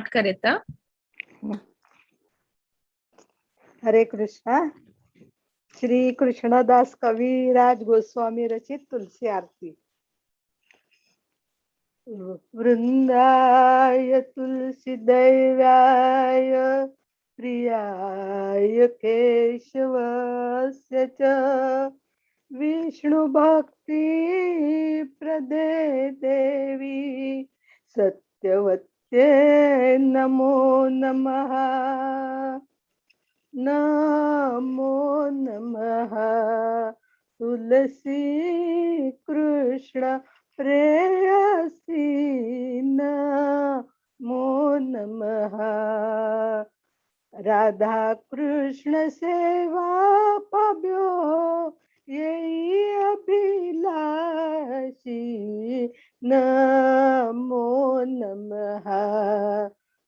Start करे त। हरे कृष्णा। श्री कृष्णदास कविराज गोस्वामी रचित तुलसी आरती। वृंदाय तुलसी दैव्याय प्रियाय केशवस्य च विष्णु भक्ति प्रदे देवी सत्यवत्ये नमो नमः। नमो नमः तुलसी कृष्ण प्रेयसी नमो नमः। राधा कृष्ण सेवा पाव्यो यही अभिलाषी नमो नमः।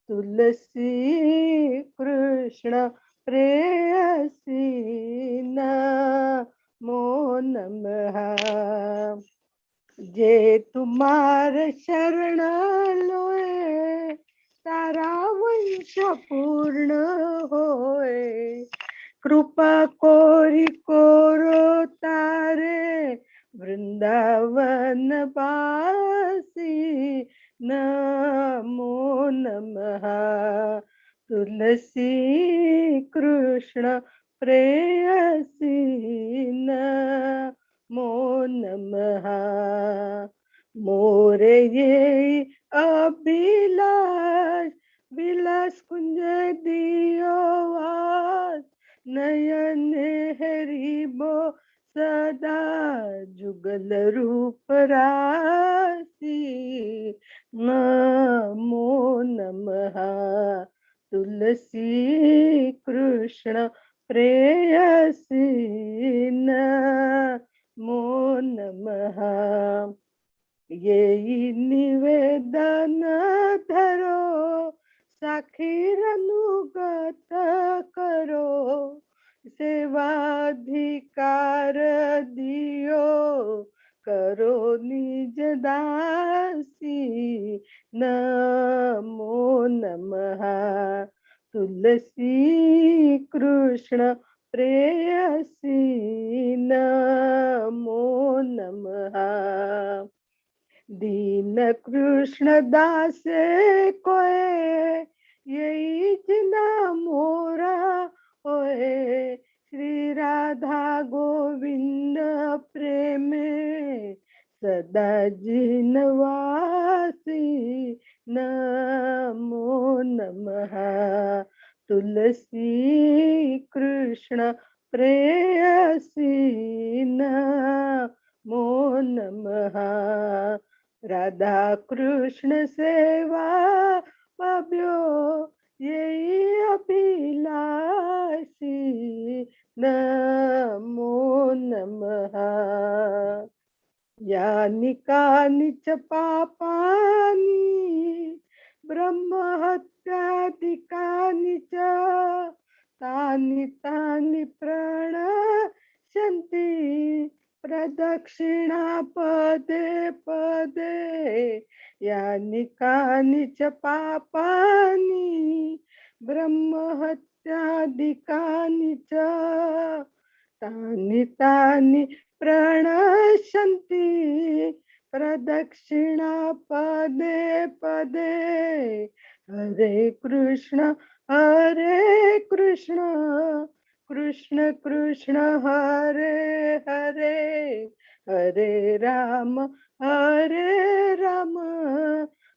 तुलसी कृष्ण प्रेयसी नमो नमः। जे तुम्हार शरण लोए तारा वंश पूर्ण होए। कृपा कोरी कोरो तारे वृंदावन वासी नमो नमः। तुलसी कृष्ण प्रेयसी नमो नमः। मोरे ये अभिलाष विलास कुंज दियो वास। नयन हरिबो सदा जुगल रूप राशि नमो नमः। तुलसी कृष्ण प्रेयसी नमो नमः। ये निवेदन धरो साखीर अनुगत करो। सेवाधिकार दियो करो निज दासी नमो नमः। तुलसी कृष्ण प्रेयसी नमो नमः। दीन कृष्ण दासे कोए यही जिना मोरा होए। श्री राधा गोविंद प्रेमे सदा जिनवासी नमो नमः। तुलसी कृष्ण प्रेयसी नमो नमः। राधा कृष्ण सेवा पाव्यो यही अभिलाषी नमो नमः। यानि कानि च पापानि ब्रह्महत्यादिकानि च तानि तानि प्रणश्यन्ति प्रदक्षिणा पदे पदे। यानि कानि च पापानि ब्रह्महत्यादिकानि च तानि तानि प्रणश्यन्ति प्रदक्षिणा पदे पदे। हरे कृष्ण कृष्ण कृष्ण हरे हरे। हरे राम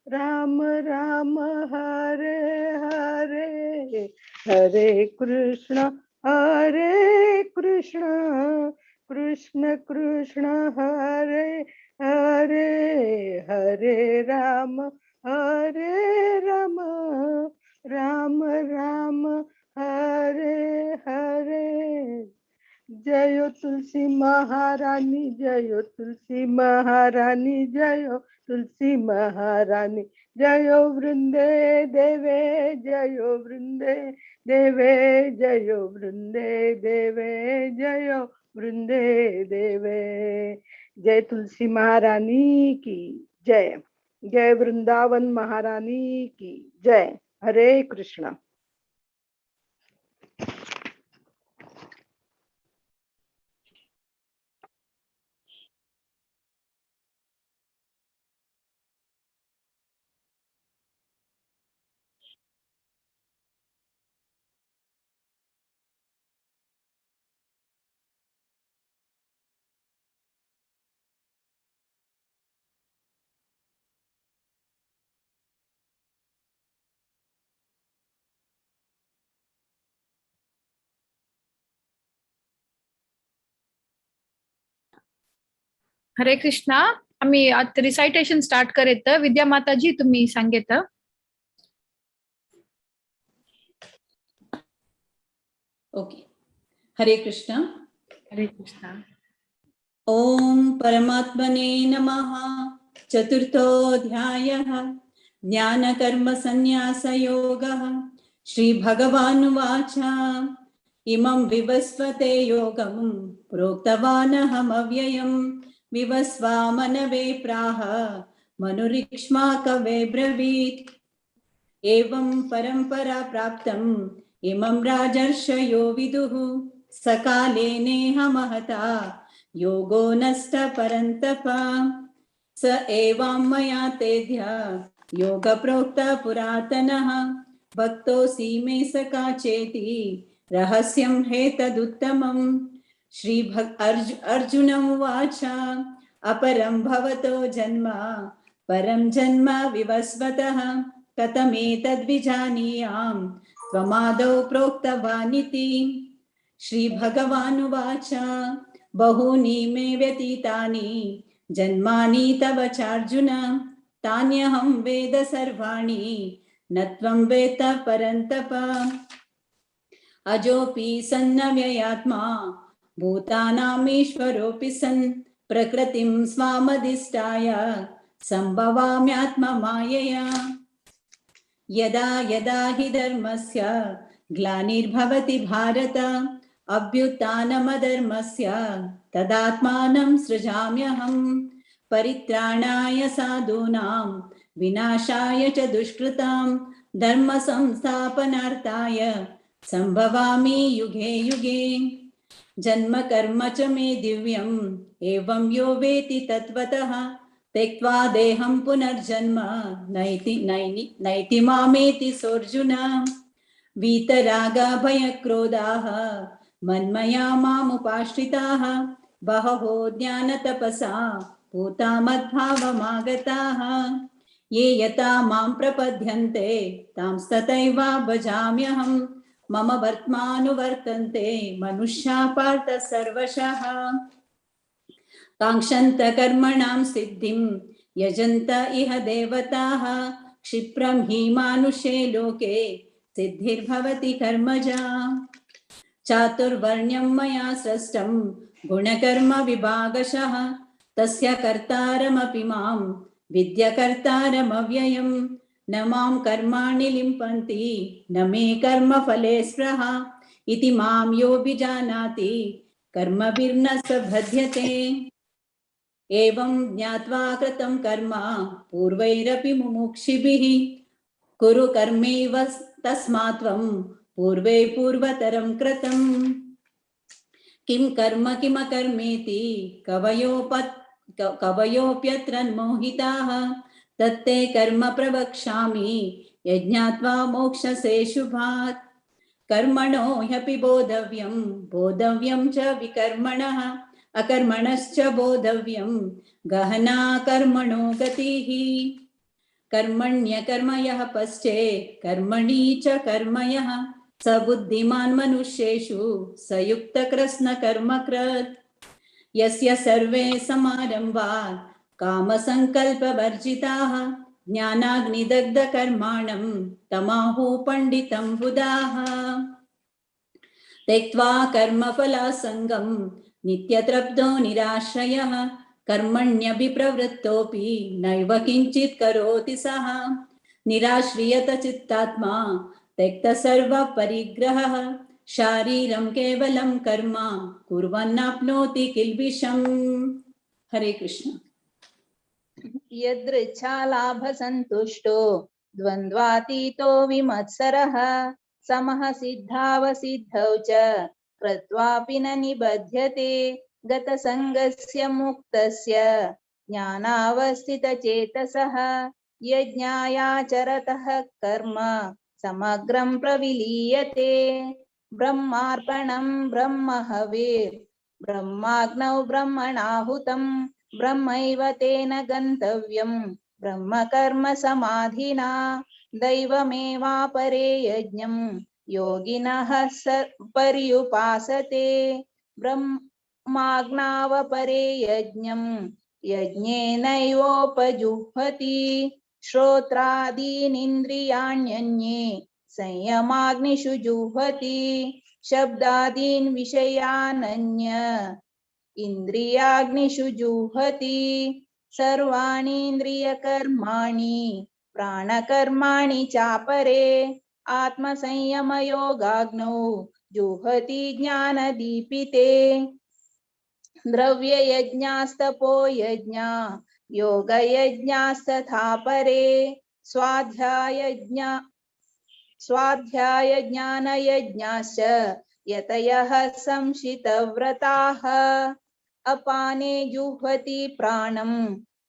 राम राम हरे हरे। हरे कृष्ण कृष्ण कृष्ण हरे हरे। हरे राम राम राम हरे हरे। जयो तुलसी महारानी जयो तुलसी महारानी जयो तुलसी महारानी। जयो वृंदे देवे जयो वृंदे देवे जयो वृंदे देवे जयो वृंदे देवे। जय तुलसी महारानी की जय। जय वृंदावन महारानी की जय। Hare Krishna. Hare Krishna. आम्ही आता रिसायटेशन स्टार्ट करेत. विद्या माताजी तुम्ही सांगेत. ओके. हरे कृष्णा. हरे कृष्णा. ओम परमात्मने नमः. चतुर्थोऽध्यायः ज्ञानकर्म संन्यासयोगः. श्री भगवानुवाच. इमं विवस्वते योगं प्रोक्तवानहमव्ययम् विवस्वामनवे प्राह मनुरिक्ष्मा कवे ब्रवीत्. एवं परंपरा प्राप्तम् इमं राजर्षयो विदुः सकाले नेह महता योगो नष्ट परन्तप. स एवं मया तेध्य योग प्रोक्त पुरातनः भक्तोऽसि मे सखा चेति रहस्यं हेतदुत्तमम्. श्री अर्जुन उवाच. अपरं भवतो जन्म परं जन्म विवस्वतः कथमेतद्विजानीयां त्वमादौ प्रोक्तवानिति. श्री भगवानुवाच. बहूनि मे व्यतीतानि जन्मानि तव चार्जुन तान्यहं वेद सर्वाणि न त्वं वेत्त परन्तप. अजोऽपि सन्नव्ययात्मा भूतानामीश्वरोऽपि सन् प्रकृतिं स्वामधिष्ठाय संभवाम्यात्ममायया. यदा यदा हि धर्मस्य ग्लानिर्भवति भारत अभ्युत्थानमधर्मस्य तदात्मानं सृजाम्यहम्. परित्राणाय साधूनां विनाशाय च दुष्कृतां धर्म संस्थापनार्थाय संभवामि युगे युगे. जन्म कर्म च मे दिव्यम् एवं यो वेति तत्त्वतः त्यक्त्वा देहं पुनर्जन्म नैति नैनि नैति मामेति सोऽर्जुन. वीतरागभयक्रोधाः मन्मया मामुपाश्रिताः बहवो ज्ञानतपसा पूता मद्भावमागताः. ये यथा मां प्रपद्यन्ते तांस्तथैव भजाम्यहम्. मम वर्त्मानुवर्तन्ते मनुष्या पार्थ सर्वशः. काङ्क्षन्त कर्मणां सिद्धिं यजन्त इह देवताः क्षिप्रं हि मानुषे लोके सिद्धिर्भवति कर्मजा. चातुर्वर्ण्यं मया सृष्टं गुणकर्म विभागशः तस्य कर्तारमपि मां विद्यकर्तारमव्ययम्. न मां कर्माणि लिम्पन्ति न मे कर्मफले स्पृहा इति मां योऽभिजानाति कर्मभिर्न स बध्यते. एवं ज्ञात्वा कृतं कर्म पूर्वैरपि मुमुक्षिभिः कुरु कर्मैव तस्मात् त्वं पूर्वे पूर्वतरं कृतम्. किं कर्म किमकर्मेति कवयोऽप्यत्र मोहिताः तत्ते कर्म प्रवक्ष्यामि यज्ञात्वा मोक्षसे शुभात्. कर्मणो ह्यपि बोधव्यं बोधव्यं च विकर्मणः अकर्मणश्च बोधव्यं गहना कर्मणो गतिः. कर्मण्यकर्मयः पश्चेत् कर्मणि च कर्मयः स बुद्धिमान् मनुष्येषु स युक्तकृत्स्नकर्मकृत्. यस्य सर्वे समारम्भाः कामसङ्कल्पवर्जिताः ज्ञानाग्निदग्धकर्माणं तमाहु पण्डितं बुधाः. त्यक्त्वा कर्मफलासङ्गं नित्यतृप्तो निराश्रयः कर्मण्यभिप्रवृत्तोऽपि नैव किञ्चित् करोति सः. निराश्रियत चित्तात्मा त्यक्त सर्वपरिग्रहः शारीरं केवलं कर्म कुर्वन्नाप्नोति किल्बिषम्. हरे कृष्ण. यदृच्छालाभसन्तुष्टो द्वन्द्वातीतो विमत्सरः समः सिद्धावसिद्धौ च कृत्वापि न निबध्यते गतसङ्गस्य मुक्तस्य ज्ञानावस्थितचेतसः यज्ञायाचरतः कर्म समग्रं प्रविलीयते ब्रह्मार्पणं ब्रह्महविर् ब्रह्माग्नौ ब्रह्मणाहुतं ब्रह्मैव तेन गन्तव्यं ब्रह्मकर्म समाधिना दैवमेवापरे यज्ञं योगिनः पर्युपासते ब्रह्माग्नावपरे यज्ञं यज्ञेनैवोपजुह्वति श्रोत्रादीनिन्द्रियाण्यन्ये संयमाग्निषु जुह्वति शब्दादीन् विषयानन्य इन्द्रियाग्निषु जुह्वति सर्वाणीन्द्रियकर्माणि प्राणकर्माणि चापरे आत्मसंयमयोगाग्नौ जुह्वति ज्ञानदीपिते द्रव्ययज्ञास्तपो यज्ञा योगयज्ञास्तथा परे स्वाध्याय ज्ञानयज्ञाश्च यतयः संशितव्रताः अपाने जुह्वति प्राणं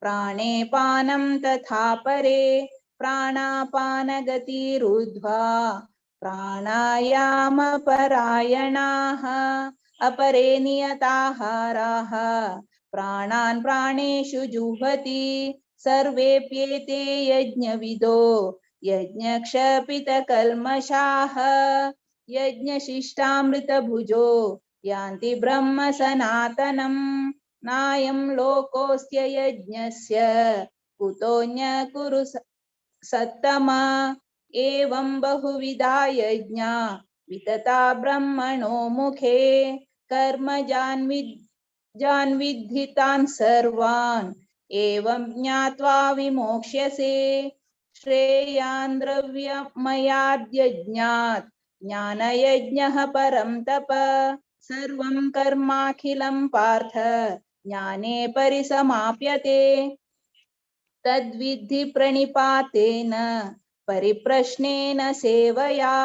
प्राणे पानं तथा परे प्राणापानगतिरुद्ध्वा प्राणायामपरायणाः अपरे नियताहाराः प्राणान् प्राणेषु जुह्वति सर्वेऽप्येते यज्ञविदो यज्ञक्षपितकल्मषाः यज्ञशिष्टामृतभुजो यान्ति ब्रह्म सनातनं नायं लोकोऽस्त्य यज्ञस्य कुतोऽन्य कुरु सत्तमा एवं बहुविधा यज्ञा वितता ब्रह्मणो मुखे कर्म जान्विद्धितान् सर्वान् एवं ज्ञात्वा विमोक्ष्यसे श्रेयान् द्रव्यमयाद्यज्ञात् ज्ञानयज्ञः परं तप सर्वं कर्माखिलं पार्थ ज्ञाने परिसमाप्यते तद्विद्धि प्रणिपातेन परिप्रश्नेन सेवया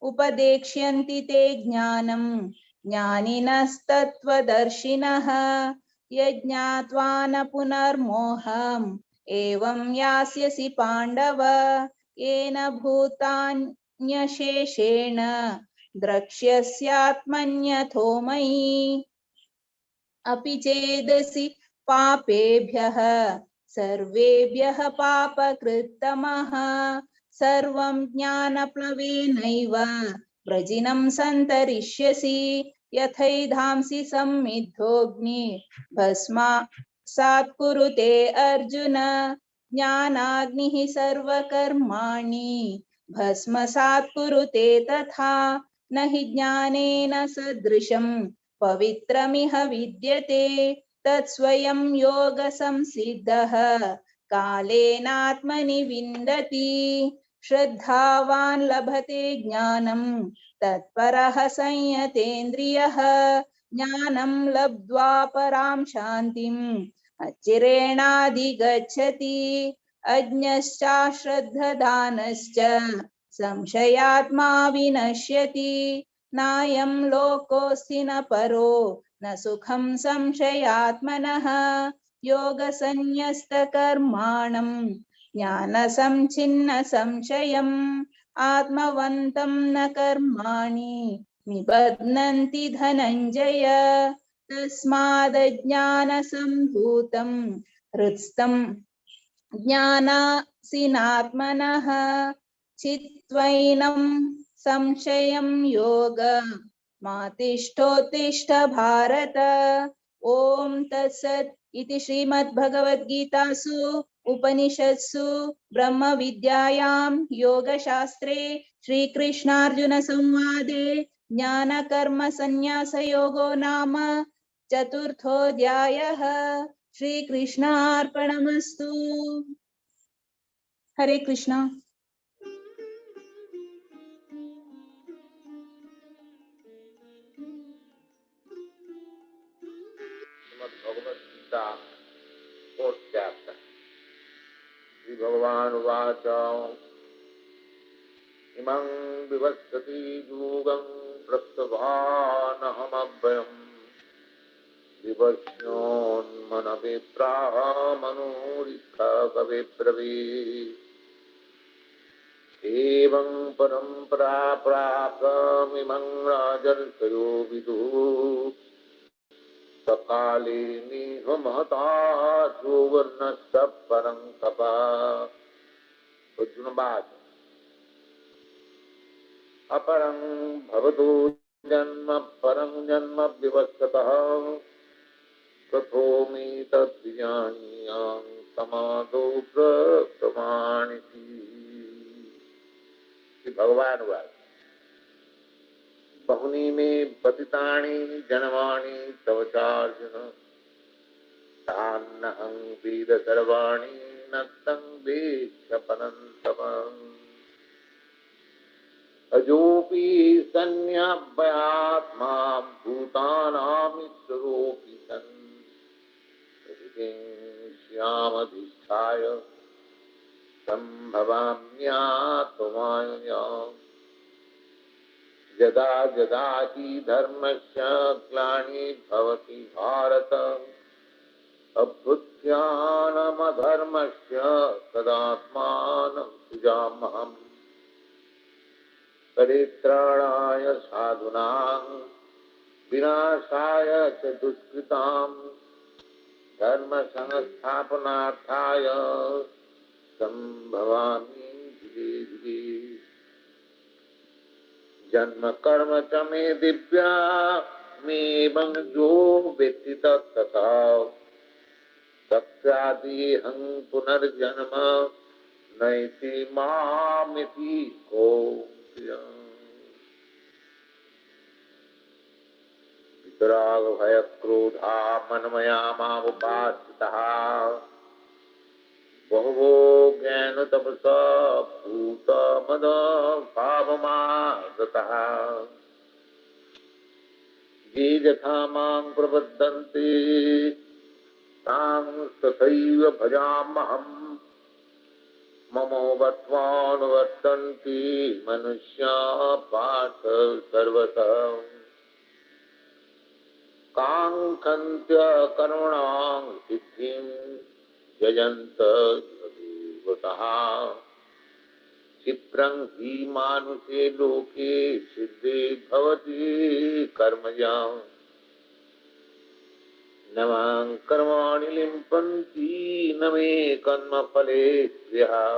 उपदेक्ष्यन्ति ते ज्ञानं ज्ञानिनस्तत्त्वदर्शिनः यज्ञात्वा न पुनर्मोहम् एवं यास्यसि पाण्डव येन भूतान्यशेषेण द्रक्ष्यस्यात्मन्यथो मयि अपि चेदसि पापेभ्यः सर्वेभ्यः पापकृत्तमः सर्वं ज्ञानप्लवेनैव व्रजिनं सन्तरिष्यसि यथैधांसि सम्मिद्धोऽग्नि भस्मासात् कुरुते अर्जुन ज्ञानाग्निः सर्वकर्माणि भस्मसात् कुरुते तथा न हि ज्ञानेन सदृशं पवित्रमिह विद्यते तत्स्वयं योगसंसिद्धः कालेनात्मनि विन्दति श्रद्धावान् लभते ज्ञानं तत्परः संयतेन्द्रियः ज्ञानं लब्ध्वा परां शान्तिम् अचिरेणाधिगच्छति अज्ञश्चाश्रद्धदानश्च संशयात्मा विनश्यति नायं लोकोऽस्ति न परो न सुखं संशयात्मनः योगसन्न्यस्तकर्माणं ज्ञानसंच्छिन्न संशयम् आत्मवन्तं न कर्माणि निबध्नन्ति धनञ्जय तस्मादज्ञानसम्भूतं हृत्स्थं ज्ञानासिनात्मनः चित्वैनं संशयं योग मातिष्ठोत्तिष्ठ भारत। ॐ तत्सत् इति श्रीमद्भगवद्गीतासु उपनिषत्सु ब्रह्मविद्यायां योगशास्त्रे श्रीकृष्णार्जुन संवादे ज्ञानकर्म संन्यासयोगो नाम चतुर्थोऽध्यायः। श्रीकृष्णार्पणमस्तु। हरे Krishna. Bhagavad Gita, 4th chapter. Shri Bhagavan Uvacha. इमं विवस्सति युगं प्रप्तवानहमव्ययम् विवस्योन्मनविप्रामनूरिखकविब्रवीत्। एवं परम्परा प्राप्तमिमं राजर्षयो विदुः सकाले निह महता सुवर्णस्य परं तपः। अर्जुनवाच अपरं भवतो जन्म परं जन्म विवस्वतः प्रथोमि तद्विजानीयां समादौ प्रमाणिति। श्री भगवान उवाच बहुनी में पतितानि जन्मानि तव चार्जुन तान्नहं वेद सर्वाणि न तं वेत्थ परन्तपम्। अजोऽपि सन्न्यव्ययात्मा भूतानामीश्वरोऽपि सन् प्रकृतिं श्यामधिष्ठाय सम्भवाम्यात्मायया। यदा यदा हि धर्मस्य ग्लानिर्भवति भारत अभ्युत्थानमधर्मस्य तदात्मानं सृजाम्यहम्। परित्राणाय साधूनां विनाशाय च दुष्कृतां धर्मसंस्थापनार्थाय संभवामि युगे युगे। जन्म कर्म च मे दिव्या मेवं यो वेत्ति तत्तथा तत्स्यादेहं पुनर्जन्म नैति मामिति कोऽप्य। वितराग भय क्रोधा मनमया मामुपास्थितः बहवो ज्ञान तपसा भूत मद भावमागतः। ये यथा मां प्रपद्यन्ते तां तथैव भजाम्यहम्। ममोवत्वानुवर्तन्ति मनुष्या पार्थ सर्वतः। काङ्क्षन्त्य करुणां सिद्धिं जयन्त देवतः। क्षिप्रं हि मानुषे लोके सिद्धे भवति कर्मजा। न मां कर्माणि लिम्पन्ति न मे कर्मफले स्पृहा।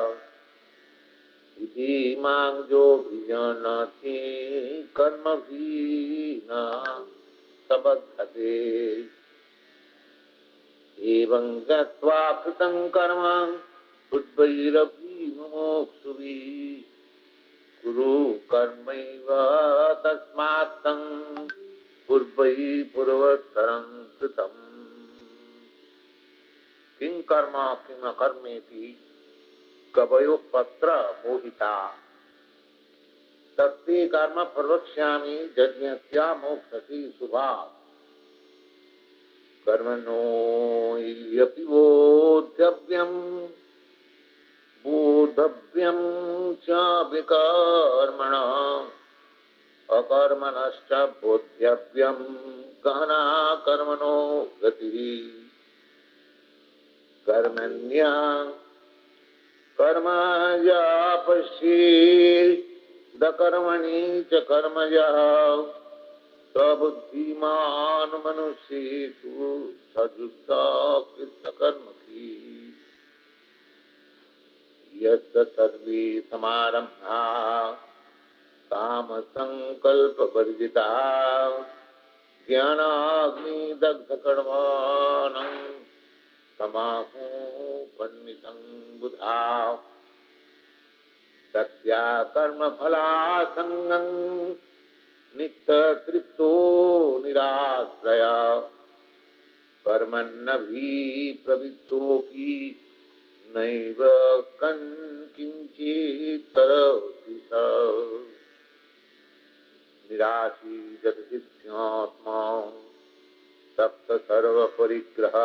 इति मां योऽभिजानाति कर्मभिः न सबध्यते। एवं गत्वा कृतं कर्म बुद्वैरभिमुमुक्षुभिः कुरु कर्मैव तस्मात् तं पूर्वैः पूर्वतरं कृतम्। किं कर्म किं अकर्मेति कवयो पत्र मोहिता तत्ते कर्म प्रवक्ष्यामि यज्ञस्या मोक्षसि शुभा। कर्मणो ह्यपि बोद्धव्यं बोद्धव्यं च विकर्मणः अकर्मणश्च बोध्यव्यं गहना कर्मणो गतिः। कर्मण्या कर्मया पश्येदकर्मणि च कर्मजः स बुद्धिमान् मनुष्येषु सयुक्तः कृतकर्मभिः। यस्य सर्वे समारम्भाः कामसङ्कल्पवर्जिताः ज्ञानाग्निदग्धकर्माणं तमाहुः पण्डितं बुधा। तस्या कर्मफलासङ्गं नित्यतृप्तो निराश्रय कर्मण्यभिप्रवृत्तोऽपि नैव किञ्चित् करोति स। निराशी जगदित्यात्मा सप्त सर्वपरिग्रह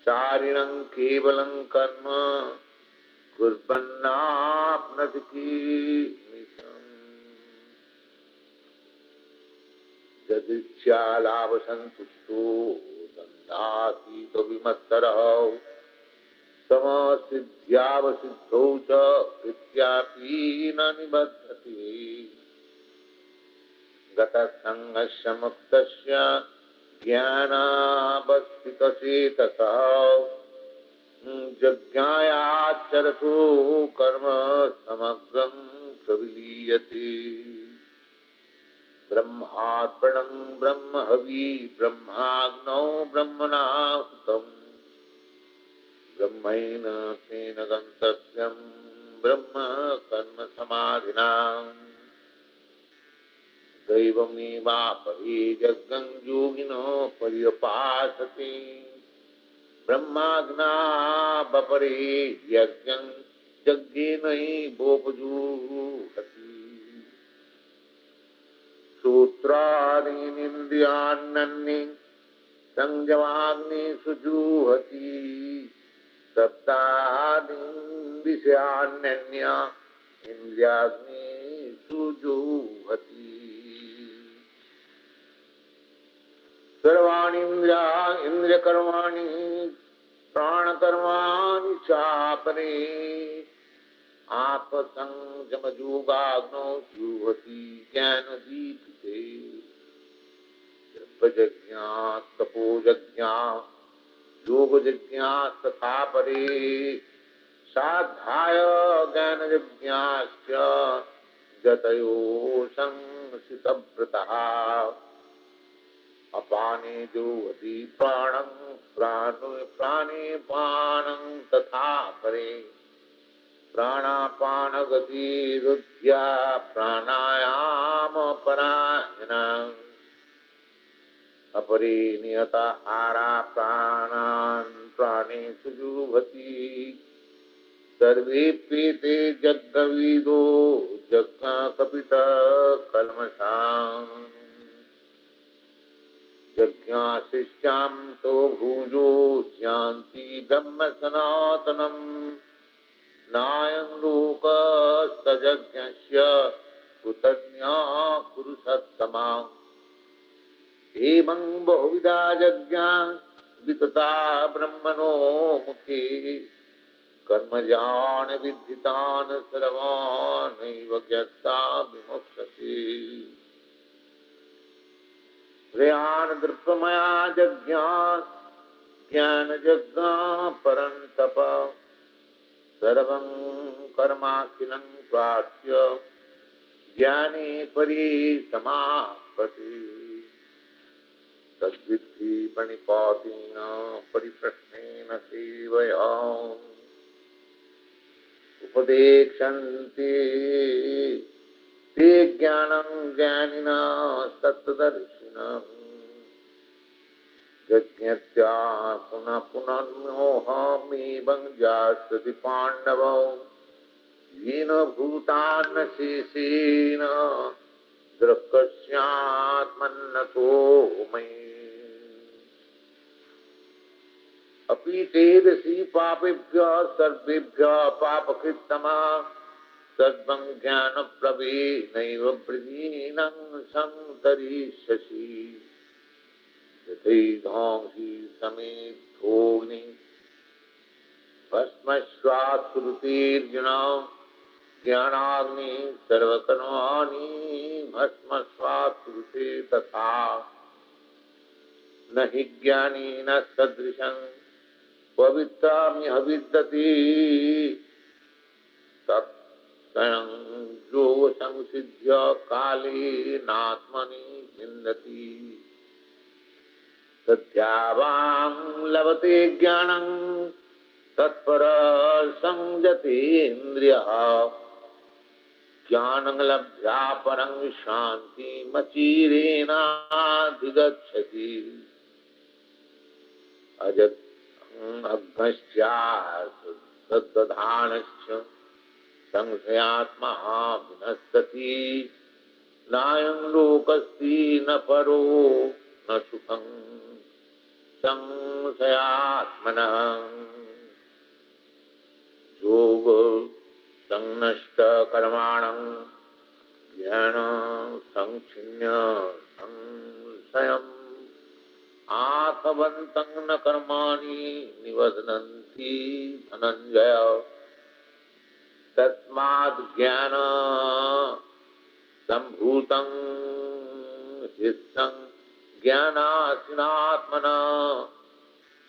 शारीरं केवलं कर्म कुर्वन्नाप्नोति किल्बिषम्। यदृच्छालाभसन्तुष्टो दण्डातीतो विमत्सरः समसिद्ध्यावसिद्धौ च कृत्यापि न निबध्यते। गतसङ्गस्य मुक्तस्य ज्ञानावस्थितचेतसः जज्ञायाच्चरतो कर्म समग्रं प्रविलीयते। ब्रह्मार्पणं ब्रह्म हवि ब्रह्माग्नौ ब्रह्मणाहुतम् ब्रह्मैन तेन गन्तव्यं ब्रह्म कर्म समाधिना। दैवमेवापरे जगं योगिनो पर्युपासते ब्रह्माग्नावपरे यज्ञं यज्ञेनैवोपजूहति। सूत्रादीनिन्द्रियाण्यन्ये संयमाग्निषु जुहति शब्दादीन् विषयान्यन्य इन्द्रियाग्निषु जुहति। सर्वाणि इन्द्रियकर्माणि प्राणकर्माणि चापरे आत्मसंयमयोगाग्नौ जुहति ज्ञानदीपिते। द्रव्ययज्ञा तपोयज्ञा योगयज्ञा तथा परे साध्याय ज्ञानयज्ञाश्च जतयो संसितव्रतः। अपाने जुहति प्राणं प्राणे पानं तथा परे प्राणापानगतिरुद्ध्या प्राणायाम परायणा। अपरे नियताहारा प्राणान् प्राणेषु जुहति। सर्वेऽप्येते जग्गविदो जग्गकपितकल्मषान्। जज्ञाशिष्यां तो भूयो यान्ति ब्रह्म सनातनम्। नायं लोकस्तजज्ञस्य कुतज्ञा कुरु सत्तमा। एवं बहुविधा यज्ञा वितता ब्रह्मणो मुखे कर्मजान् विद्धितान् सर्वानैव ज्ञात्वा विमोक्षते। त्रयान् द्रव्यमया यज्ञा ज्ञानयज्ञा परन्तप सर्वं कर्माखिलं प्राप्य ज्ञाने परिसमापति। तद्विद्धि प्रणिपातेन परिप्रश्नेन सेवया उपदेक्षन्ति ते ज्ञानं ज्ञानिनः तत्त्वदर्शिनः। यज्ञस्या पुनः पुनर्मोहमेवं जास्यति पाण्डवौ येन भूतान्न शेषेण दृक्कस्यात्मन्नतो मयि। अपि चेदसि पापेभ्यः सर्वेभ्यः पापकृत्तमा सर्वं ज्ञानप्रवेणैव वृजीनं संतरिष्यसि। यथैधांसि समेधोऽग्नि भस्मस्वात्कुरुतेऽर्जुन ज्ञानाग्नि सर्वकर्माणि भस्मस्वात्कुरुते तथा। न हि ज्ञानी न सदृशं पवित्रमिह विद्यते तत्क्षणं योगसंसिद्ध्य कालेनात्मनि विन्दति। सद्यावां लभते ज्ञानं तत्परः संयतेन्द्रियः ज्ञानं लब्ध्वा परं शान्तिमचिरेणाधिगच्छति। अजग्नश्चासद्धानश्च संशयात्मा विनश्यति। नायं लोकस्ति न परो न सुखं संशयात्मनः। योग संनष्ट कर्माणं ज्ञान संच्छिन्न संशयम् आसवन्तं न कर्माणि निबध्नन्ति धनञ्जय तस्माद् ज्ञान संभूतं हिस्सं ज्ञानासिनात्मना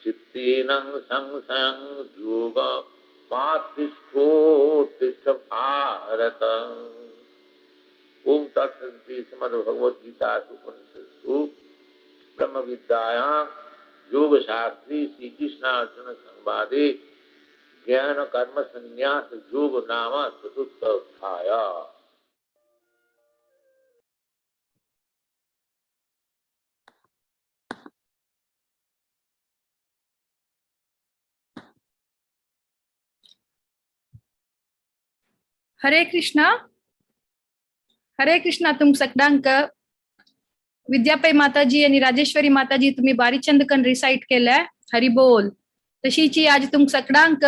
चित्तेनं संशयं योग मातिष्ठोत्तिष्ठ भारत। ओम तत्सत् श्रीमद्भगवद्गीता उपनिषत्सु ब्रह्म विद्यायां योग शास्त्री श्री कृष्णार्जुन संवादे ज्ञान कर्म संन्यास योग नाम चतुर्थ अध्याय। हरे कृष्णा हरे कृष्णा। तुम सगळ्यांक विद्यापै माताजी आणि राजेश्वरी माताजी तुम्ही बारीचंदकन रिसाइट केलंय, हरी बोल। तशीची आज तुम सगळ्यांक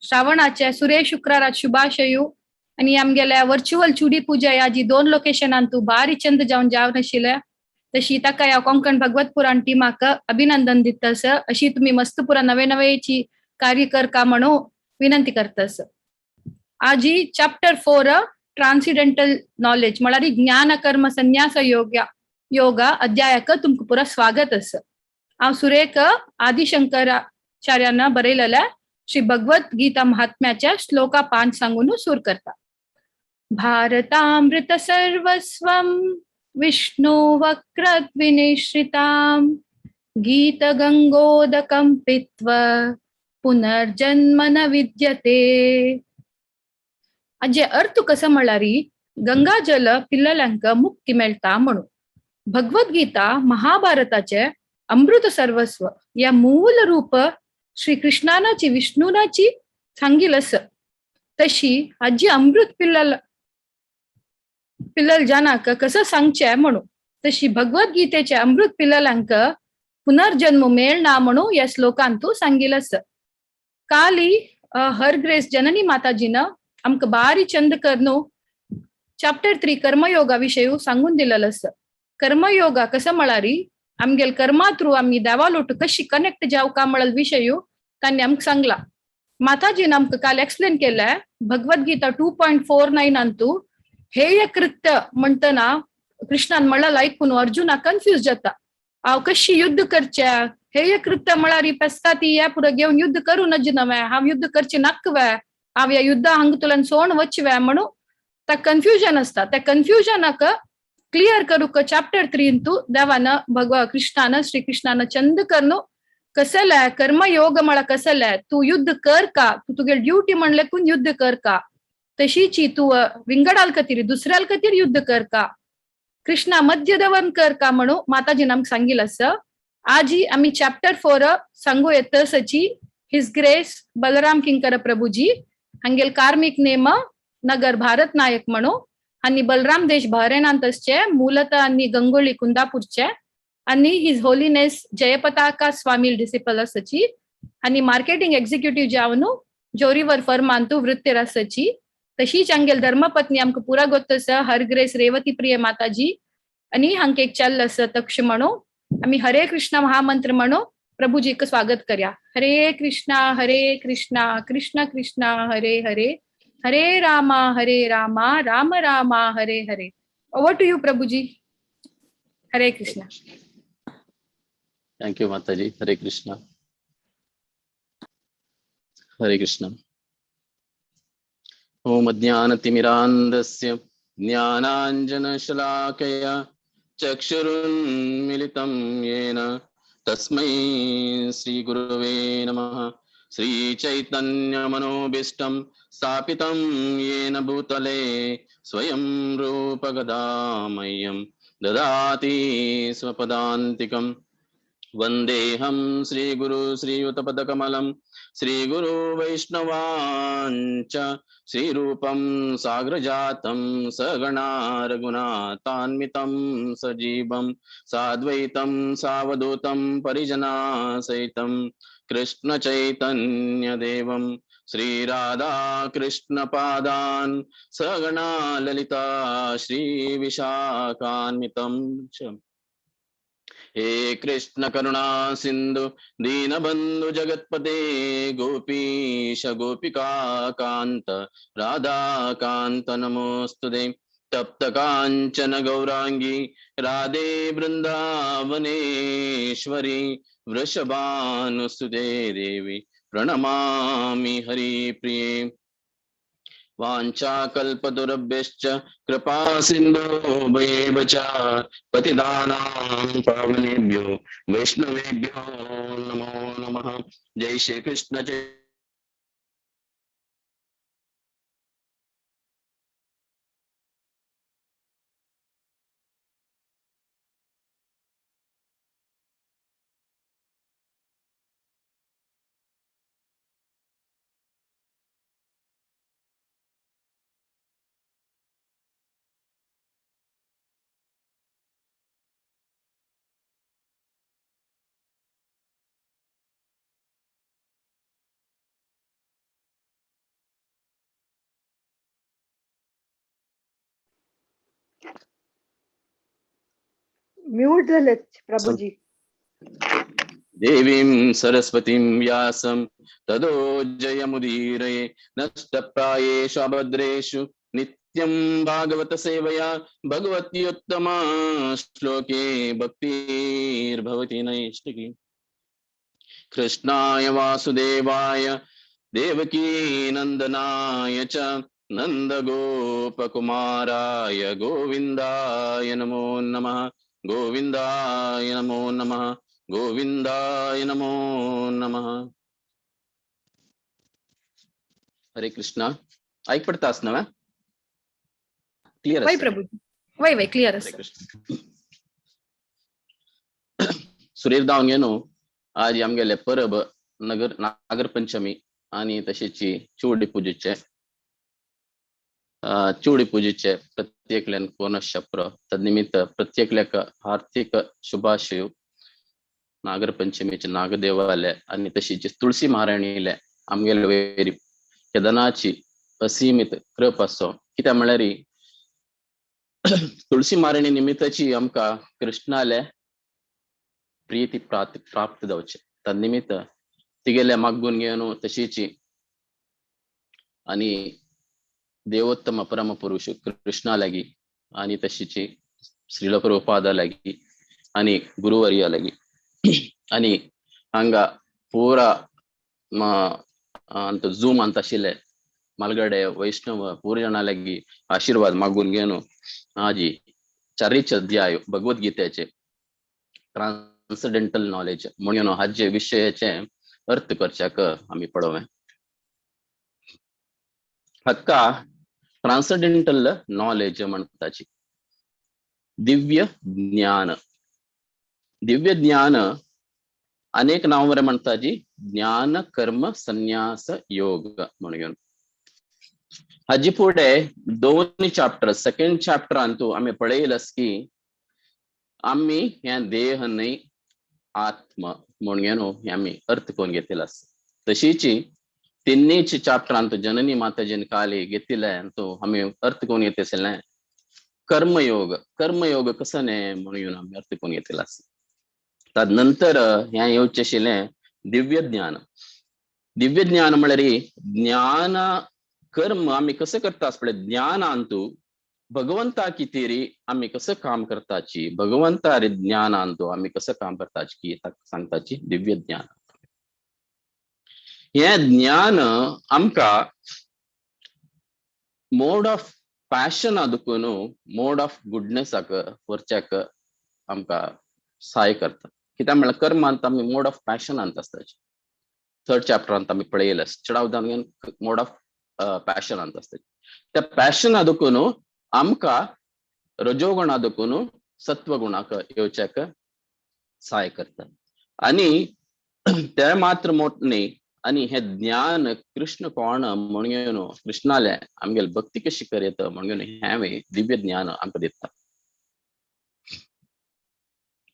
श्रावणाच्या सुरे शुक्रारात शुभाशयू आणि आमगेल्या व्हर्च्युअल चुडी पूजा आजी दोन लोकेशनान तू बारी चंद जावन जाव नाशिल्ले तशी ताका ह्या कोंकण भगवत पुराण टीमाक अभिनंदन दितस। अशी तुम्ही मस्त पुरा नवे नवेची कार्य कर का म्हणून विनंती करतस। आजी चॅप्टर 4 ट्रान्सिडेंटल नॉलेज म्हळ्यार ज्ञान कर्म संन्यास योगा अध्यायक तुमकां पुरा स्वागत आसा। हांव सुरेख आदिशंकराचार्यान बरयलेल्या श्री भगवत गीता महात्म्याच्या श्लोका 5 सांगून सुर करता। भारतामृत सर्वस्वं विष्णु वक्रद्विनिश्रितां गीत गंगोदकं पीत्वा पुनर्जन्म न विद्यते। आजे अर्थ कसं म्हळ्यार गंगा जल पिल्लल्यांक मुक्ती मेळटा म्हणून भगवद्गीता महाभारताचे अमृत सर्वस्व या मूल रूप श्री कृष्णानाची विष्णुनाची सांगील अस। तशी आजी अमृत पिल्लल पिल्लल जानाक कसं सांगचे म्हणून तशी भगवद्गीतेचे अमृत पिल्ललांक पुनर्जन्म मेळना म्हणून या श्लोकांतू सांगील अस। काली हर ग्रेस जननी माताजीनं आमकां बारी चंद करनो चॅप्टर 3 कर्मयोगा विशय सांगून दिलेलं अस। कर्मयोगा कसं म्हळ्यार आमगेल कर्मा थ्रू आमी देवालोट कशी कनेक्ट जाव का म्हळ्यार विशय तांणी आमकां सांगला। माताजीन आमकां काल एक्सप्लेन केलाय भगवद्गीता 2.49 अंतू हेय कृत्य म्हणटना कृष्णान म्हणला ऐकून अर्जुना कन्फ्यूज जाता, हांव कशी युद्ध करच्या, हेय कृत्य म्हळ्यार पेसता ती ह्या पुरो घेवन युद्ध करूं नज नवें, हांव युद्ध करचें नाकवे, हांव ह्या युद्धा हांगा तुल्यान सोण वचवे म्हणून त्या कन्फ्युजन आसता। त्या कन्फ्युजनाक क्लियर करूक चॅप्टर 3 तू देवान भगवा कृष्णान श्री कृष्णान चंद करनो कसले कर्मयोग म्हळ्यार कसले, तू युद्ध कर का, तू तुगे ड्युटी म्हणलेकून युद्ध कर का, तशीची तू विंगडाल खातीर दुसऱ्याल खातीर युद्ध कर का, कृष्णा मध्यदवन कर का म्हणून माताजीन आमकां सांगील आसा। आजी आमी चॅप्टर 4 सांगू येत सची his grace Balram किंकर प्रभुजी हांगेल कार्मिक नेम नगर भारत नायक म्हणून आणि बलराम देश बहरेनांत असचे मूलतः आणि गंगोली कुंदापूरचे आणि his holiness Jayapataka Swami disciple असची आणि मार्केटिंग एक्झिक्युटिव्ह जावन जोरीवर फर्मांतू वृत्तीर आसची। तशीच हांगेल धर्मपत्नी आमकां पुरा गोत्त आसा हर ग्रेस रेवती प्रिय माताजी आणि हांकां एक चल आसा तक्ष म्हणून आमी हरे कृष्णा महामंत्र म्हणून प्रभुजीक स्वागत करया। हरे कृष्णा कृष्णा कृष्णा हरे हरे, हरे रामा राम रामा Hare Hare. Over to you Prabhuji. Hare Krishna. Thank you Mataji. Hare Krishna. Hare Krishna. Om अज्ञानतिमिरान्धस्य ज्ञानाञ्जनशलाकया चक्षुरुन्मीलितं येन तस्मै श्रीगुरवे नमः। श्रीचैतन्यमनोभीष्टं स्थापितं येन भूतले स्वयं रूपगदामह्यं ददाति स्वपदान्तिकं। वन्देऽहं श्रीगुरु श्रीयुतपदकमलं श्रीगुरु वैष्णवाञ्च श्रीरूपं साग्रजातं सगणा रघुनाथान्वितं सजीवं साद्वैतं सावधूतं परिजनासहितं कृष्ण चैतन्यदेवं श्री राधा कृष्ण पादान सगणा ललिता श्री विशाखान्वितं च। हे कृष्ण करुणा सिंधु दीनबंधु जगत्पते गोपीश गोपिका कांत राधा कांत नमोस्तुते। तप्त कांचन गौरांगी राधे वृंदावनेश्वरी वृषभानुसुते देवी प्रणमामि हरिप्रिये। वाञ्छाकल्पतरुभ्यश्च कृपा सिन्धुभ्येव च पतितानां पावनेभ्यो वैष्णवेभ्यो नमो नमः। जय श्री कृष्ण जय। म्यूट झाले प्रभुजी। देवीं सरस्वतीं व्यासं तदो जयमुदीरये। नष्टप्रायेषु अभद्रेषु नित्यं भागवत सेवया भगवत्युत्तमा श्लोके भक्तिर्भवति नैष्टिकी। कृष्णाय वासुदेवाय देवकी नंदनाय च नंदगोपकुमाराय गोविंदाय नमो नमः। गोविंदाय नमो नमः। गोविंदाय नमो नमः। हरे कृष्णा। ऐक पडता आसना क्लियर? वय प्रभु, वय वय क्लियर। सुरेश दावंगे न्हू आज आमगेले परब नगर नागरपंचमी आनी तशेंच चुवडी पुजेचे चुवडी पुजेचे प्रत्येकल्यान कोनशप्र तदनिमित्त प्रत्येकल्याक हार्दिक शुभाशय। नागरपंचमीचे नागदेवाले आनी तशीच तुळसी महाराणीले आमगेले वयर केदनाची असीमित कृप आसो। कित्याक म्हळ्यार तुळसी महाराणी निमित्ताची आमकां कृष्णाले प्रीती प्राप्त जावचे तदनिमित्त तिगेले मागून घेवन तशीच आनी देवोत्तम परम पुरुष कृष्णा लागी आनी तशीच श्रील प्रभुपादा लागी आनी गुरुवर्या लागी आनी हांगा पुरा अंत झूम अंत आशिल्ले मालगडे वैष्णव पूरा जाणां लागी आशीर्वाद मागून घेवन आजी चारीच अध्याय भगवद्गीतेचे ट्रान्सडेंटल नॉलेज म्हणून हाजे विशयाचे अर्थ करच्याक आमी पळोवया। हाका ट्रान्सडेंटल नॉलेज म्हणटाची दिव्य ज्ञान। दिव्य ज्ञान अनेक नांवर म्हणटाची ज्ञान कर्म संन्यास योग म्हणून। हाजे फुडें दोन चॅप्टर सेकंड चॅप्टरांतू आमी पळयलास की आमी ह्या देह न्हय आत्म म्हणून न्हू आमी अर्थ करून घेतला। तशीच तिन्हीच चॅप्टरांत जननी माताजीन काली घेतिल्ले तो आमी अर्थ करून घेत आशिल्ले कर्मयोग। कर्मयोग कसो न्हय म्हणून आमी अर्थ करून घेतला। तद नंतर ह्या येवचें आशिल्लें दिव्य ज्ञान। दिव्य ज्ञान म्हळ्यार ज्ञान कर्म आमी कसं करता पळय ज्ञानांतू भगवंता कितेरी आमी कसं काम करताची भगवंता रे ज्ञानांतू आमी कसं काम करताची की सांगताची दिव्य ज्ञान। हे ज्ञान आमकां मोड ऑफ पॅशना दुखून मोड ऑफ गुडनेसाक व्हरच्याक आमकां सहाय करता। कित्याक म्हळ्यार कर्मांत आमी मोड ऑफ पॅशनांत आसताची। थर्ड चॅप्टरांत आमी पळयलें चडावदान मोड ऑफ पॅशनांत आसता। त्या पॅशना दुखून आमकां रजोगुणा दुखून सत्वगुणाक येवच्याक सहाय करता। आनी ते मात्र मोट न्ही आनी हे ज्ञान कृष्ण कोण म्हणून कृष्णाले आमगेले भक्ती कशी करता म्हणून हें दिव्य ज्ञान आमकां दिता।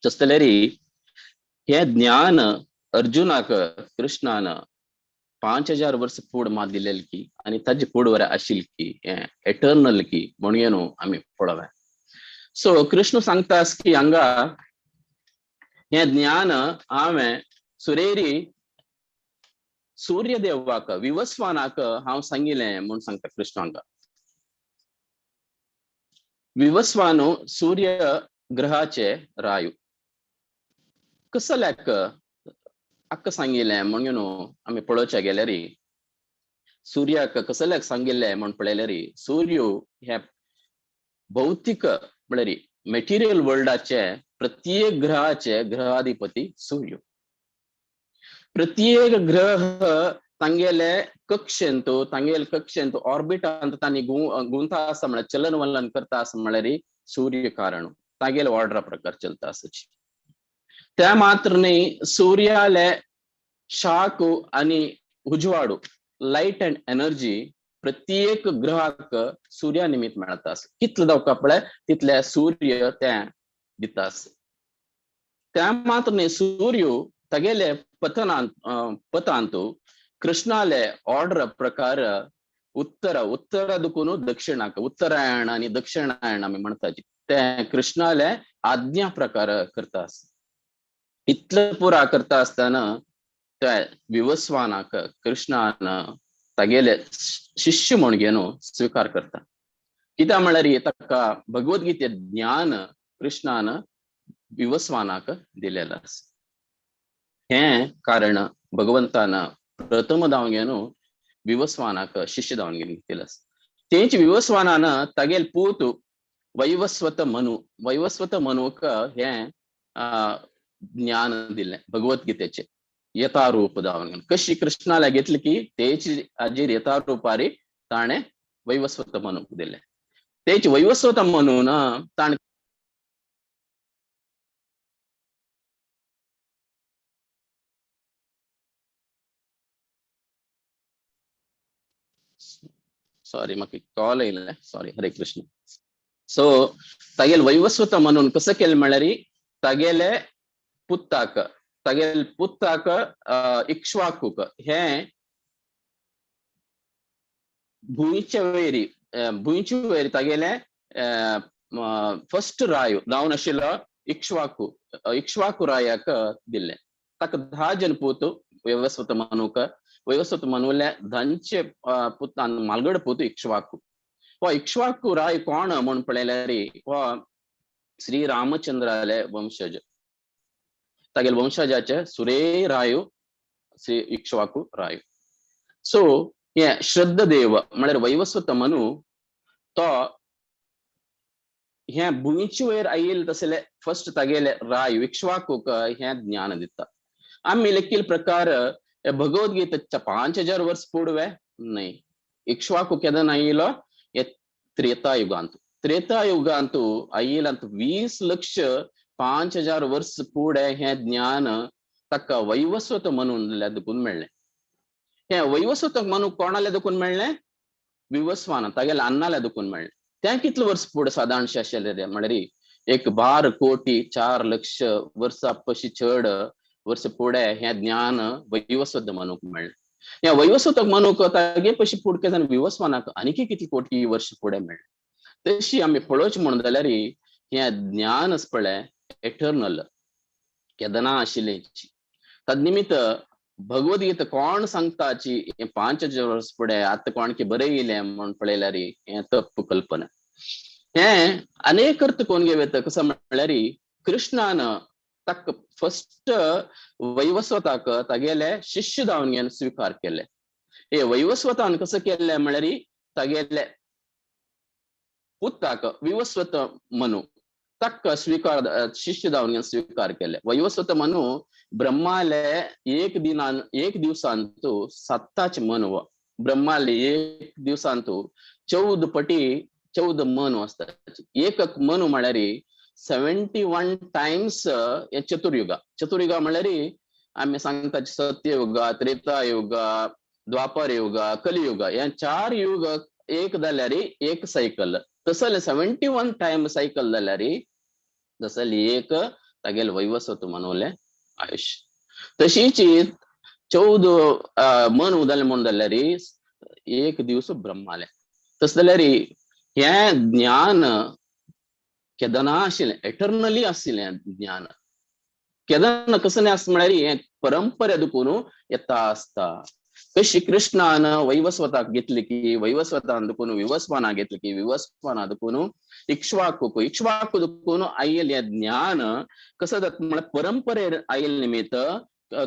तशें जाल्यार हें ज्ञान अर्जुनाक कृष्णान 5000 वर्स फूड मा दिलेल की आनी ताजे फूड वर आशिल की एटर्नल की म्हणून न्हू आमी पळोवया. सो कृष्ण सांगता की हांगा हें ज्ञान हांवें सुरेरी सूर्यदेवाक विवस्वानाक हांव सांगिलें म्हूण सांगता कृष्ण हांगा. विवस्वानो सूर्य ग्रहाचे रायू कसल्याक अक्क सांगिल्लें म्हणून न्हू आमी पळोवच्या गेल्यार सूर्याक कसल्याक सांगिल्लें म्हूण पळयल्यार सूर्य हे भौतीक म्हळ्यार मेटिरियल वर्ल्डाचे प्रत्येक ग्रहाचे ग्रहाधिपती सूर्य. प्रत्येक ग्रह तांगेले कक्षेंत तांगेले कक्षेंत ऑर्बिटांत तांणी गुंता आसा म्हळ्यार चलन वलन करता आसा म्हळ्यार सूर्य कारण तांगेले ऑर्डरा प्रकार चलता आसाची. त्या मात्र न्ही सूर्याले शाक आनी उजवाडू लायट अँड एनर्जी प्रत्येक ग्रहाक सूर्या निमित्त मेळता आसा. कितले दावका पळय तितले सूर्य ते दिता आसा. त्या मात्र न्ही सूर्य तागेले पतनांत पतांत कृष्णाले ऑर्डर प्रकार उत्तर उत्तर दुकून दक्षिणाक उत्तरायण आनी दक्षिणायण आमी म्हणटाची ते कृष्णाले आज्ञा प्रकार करता आसा. इतले पुरा करता आसतना त्या विवस्वानाक कृष्णान तागेले शिष्य म्हूण घेवन स्विकार करता. कित्याक म्हळ्यार ताका भगवद्गीते ज्ञान कृष्णान विवस्वानाक दिलेलें आसा. हें कारण भगवंतान प्रथम धांव घेवन विवस्वानाक शिष्य धांवन घेवन घेतिल्लें आसा. तेच विवस्वानान तागेल पूत वैवस्वत मनु वैवस्वत मनूक हें ज्ञान दिलें भगवद्गीतेचें यथारूप धांवन घेवन. कशी कृष्णाला घेतली की तेच हाजेर यथारूपारी ताणें वैवस्वत मनूक दिलें. तेच वैवस्वत मनून ताणें सॉरी म्हाका कॉल येयलें सॉरी हरे कृष्ण. सो तागेल वैवस्वत म्हणून कसं केलें म्हळ्यार तागेले पुत्ताक तागेल पुत्ताक इक्ष्वाकूक हें भुंयचे वयरी भुंयचे वयर तागेले फर्स्ट राय जावन आशिल्लो इक्ष्वाकू इक्ष्वाकू रायाक दिल्लें. ताका 10 जन पूत वैवस्वत मनूक वैवस्वत मनुले धांचे पुतान मालगड पूत इक्ष्वाकू. हो इक्ष्वाकू राय कोण म्हूण पळयल्यार हो श्री रामचंद्राले वंशज तागेले वंशजाचे सुरे रायू श्री इक्ष्वाकू रायू. सो हे श्रद्धदेव म्हळ्यार वैवस्वत मनु तो हे भुंयचे वयर आयिल्ले तसले फर्स्ट तागेले राय इक्ष्वाकूक हें ज्ञान दिता. आमी लेखील प्रकार भगवद्गीतेच्या 5000 वर्स पूर्वे न्हय इक्ष्वाकू केन्ना आयिल्लो हे त्रेता युगांत त्रेता युगांत आयिल्यांत 20,05,000 वर्स फुडें हें ज्ञान ताका वैवस्वत म्हणून देखून मेळ्ळें. हें वैवस्वत म्हणून कोणाले देखून मेळ्ळें विवस्वान तागेल्या अन्नाले देखून मेळ्ळें. तें कितले वर्स फुडें सादारणशें आशिल्लें म्हळ्यार 1 कोटी 4 लक्ष वर्सां पशी चड वर्स फुडें हें ज्ञान वैवस्वत मनूक मेळ्ळें. ह्या वैवस्वत मनूक तागे पशी फुडके जावन विवस्वानाक आनीक कितली कोटी वर्स फुडें मेळ्ळें. तशी आमी पळोवचें म्हणून जाल्यार हें ज्ञान पळय एटर्नल केदना आशिल्लें. तद निमित्त भगवद्गीता कोण सांगताची हें 5000 वर्स फुडें आतां कोणकी बरयलें म्हूण पळयल्यार हें तप्प कल्पना. हें अनेक अर्थ कोण घेवं कसो म्हळ्यार कृष्णान ताका फर्स्ट वैवस्वताक तागेले शिष्य जावन घेवन स्विकार केले. हे वैवस्वतान कसं केलें म्हळ्यार तागेले पुताक विवस्वत मनु ताका स्विकार शिष्य जावन घेवन स्विकार केले. वैवस्वत मनु ब्रह्माले एक दिनान एक दिवसांतू 7 मनु ब्रह्माले एक दिवसांतू 14 पटी 14 मनु आसता. एक मनु म्हळ्यार 71 टायम्स हे चतुर्युगा. चतुर्युगा म्हळ्यार आमी सांगता सत्ययुग त्रेतायुग द्वापर युग कलियुग हे 4 युग एक जाल्यार एक सायकल तसले 71 टायम सायकल जाल्यार तसले एक तागेले वैवस्वत मनवले आयुष्य. तशीच 14 मनु जालें म्हूण जाल्यार एक दिवस ब्रह्माले. तशें जाल्यार हें ज्ञान केदना आशिल्लें, एटर्नली आशिल्लें ज्ञान. केदना कसलें आसता म्हळ्यार हें परंपरे दुकून येता आसता. कशी कृष्णान वैवस्वताक घेतली की वैवस्वतान दुकून विवस्वाना घेतली की विवस्वाना दुकून इक्ष्वाकूक, इक्ष्वाकू दुकून आयिल्लें ज्ञान कसं जाता म्हळ्यार परंपरे आयिल्ले निमित्त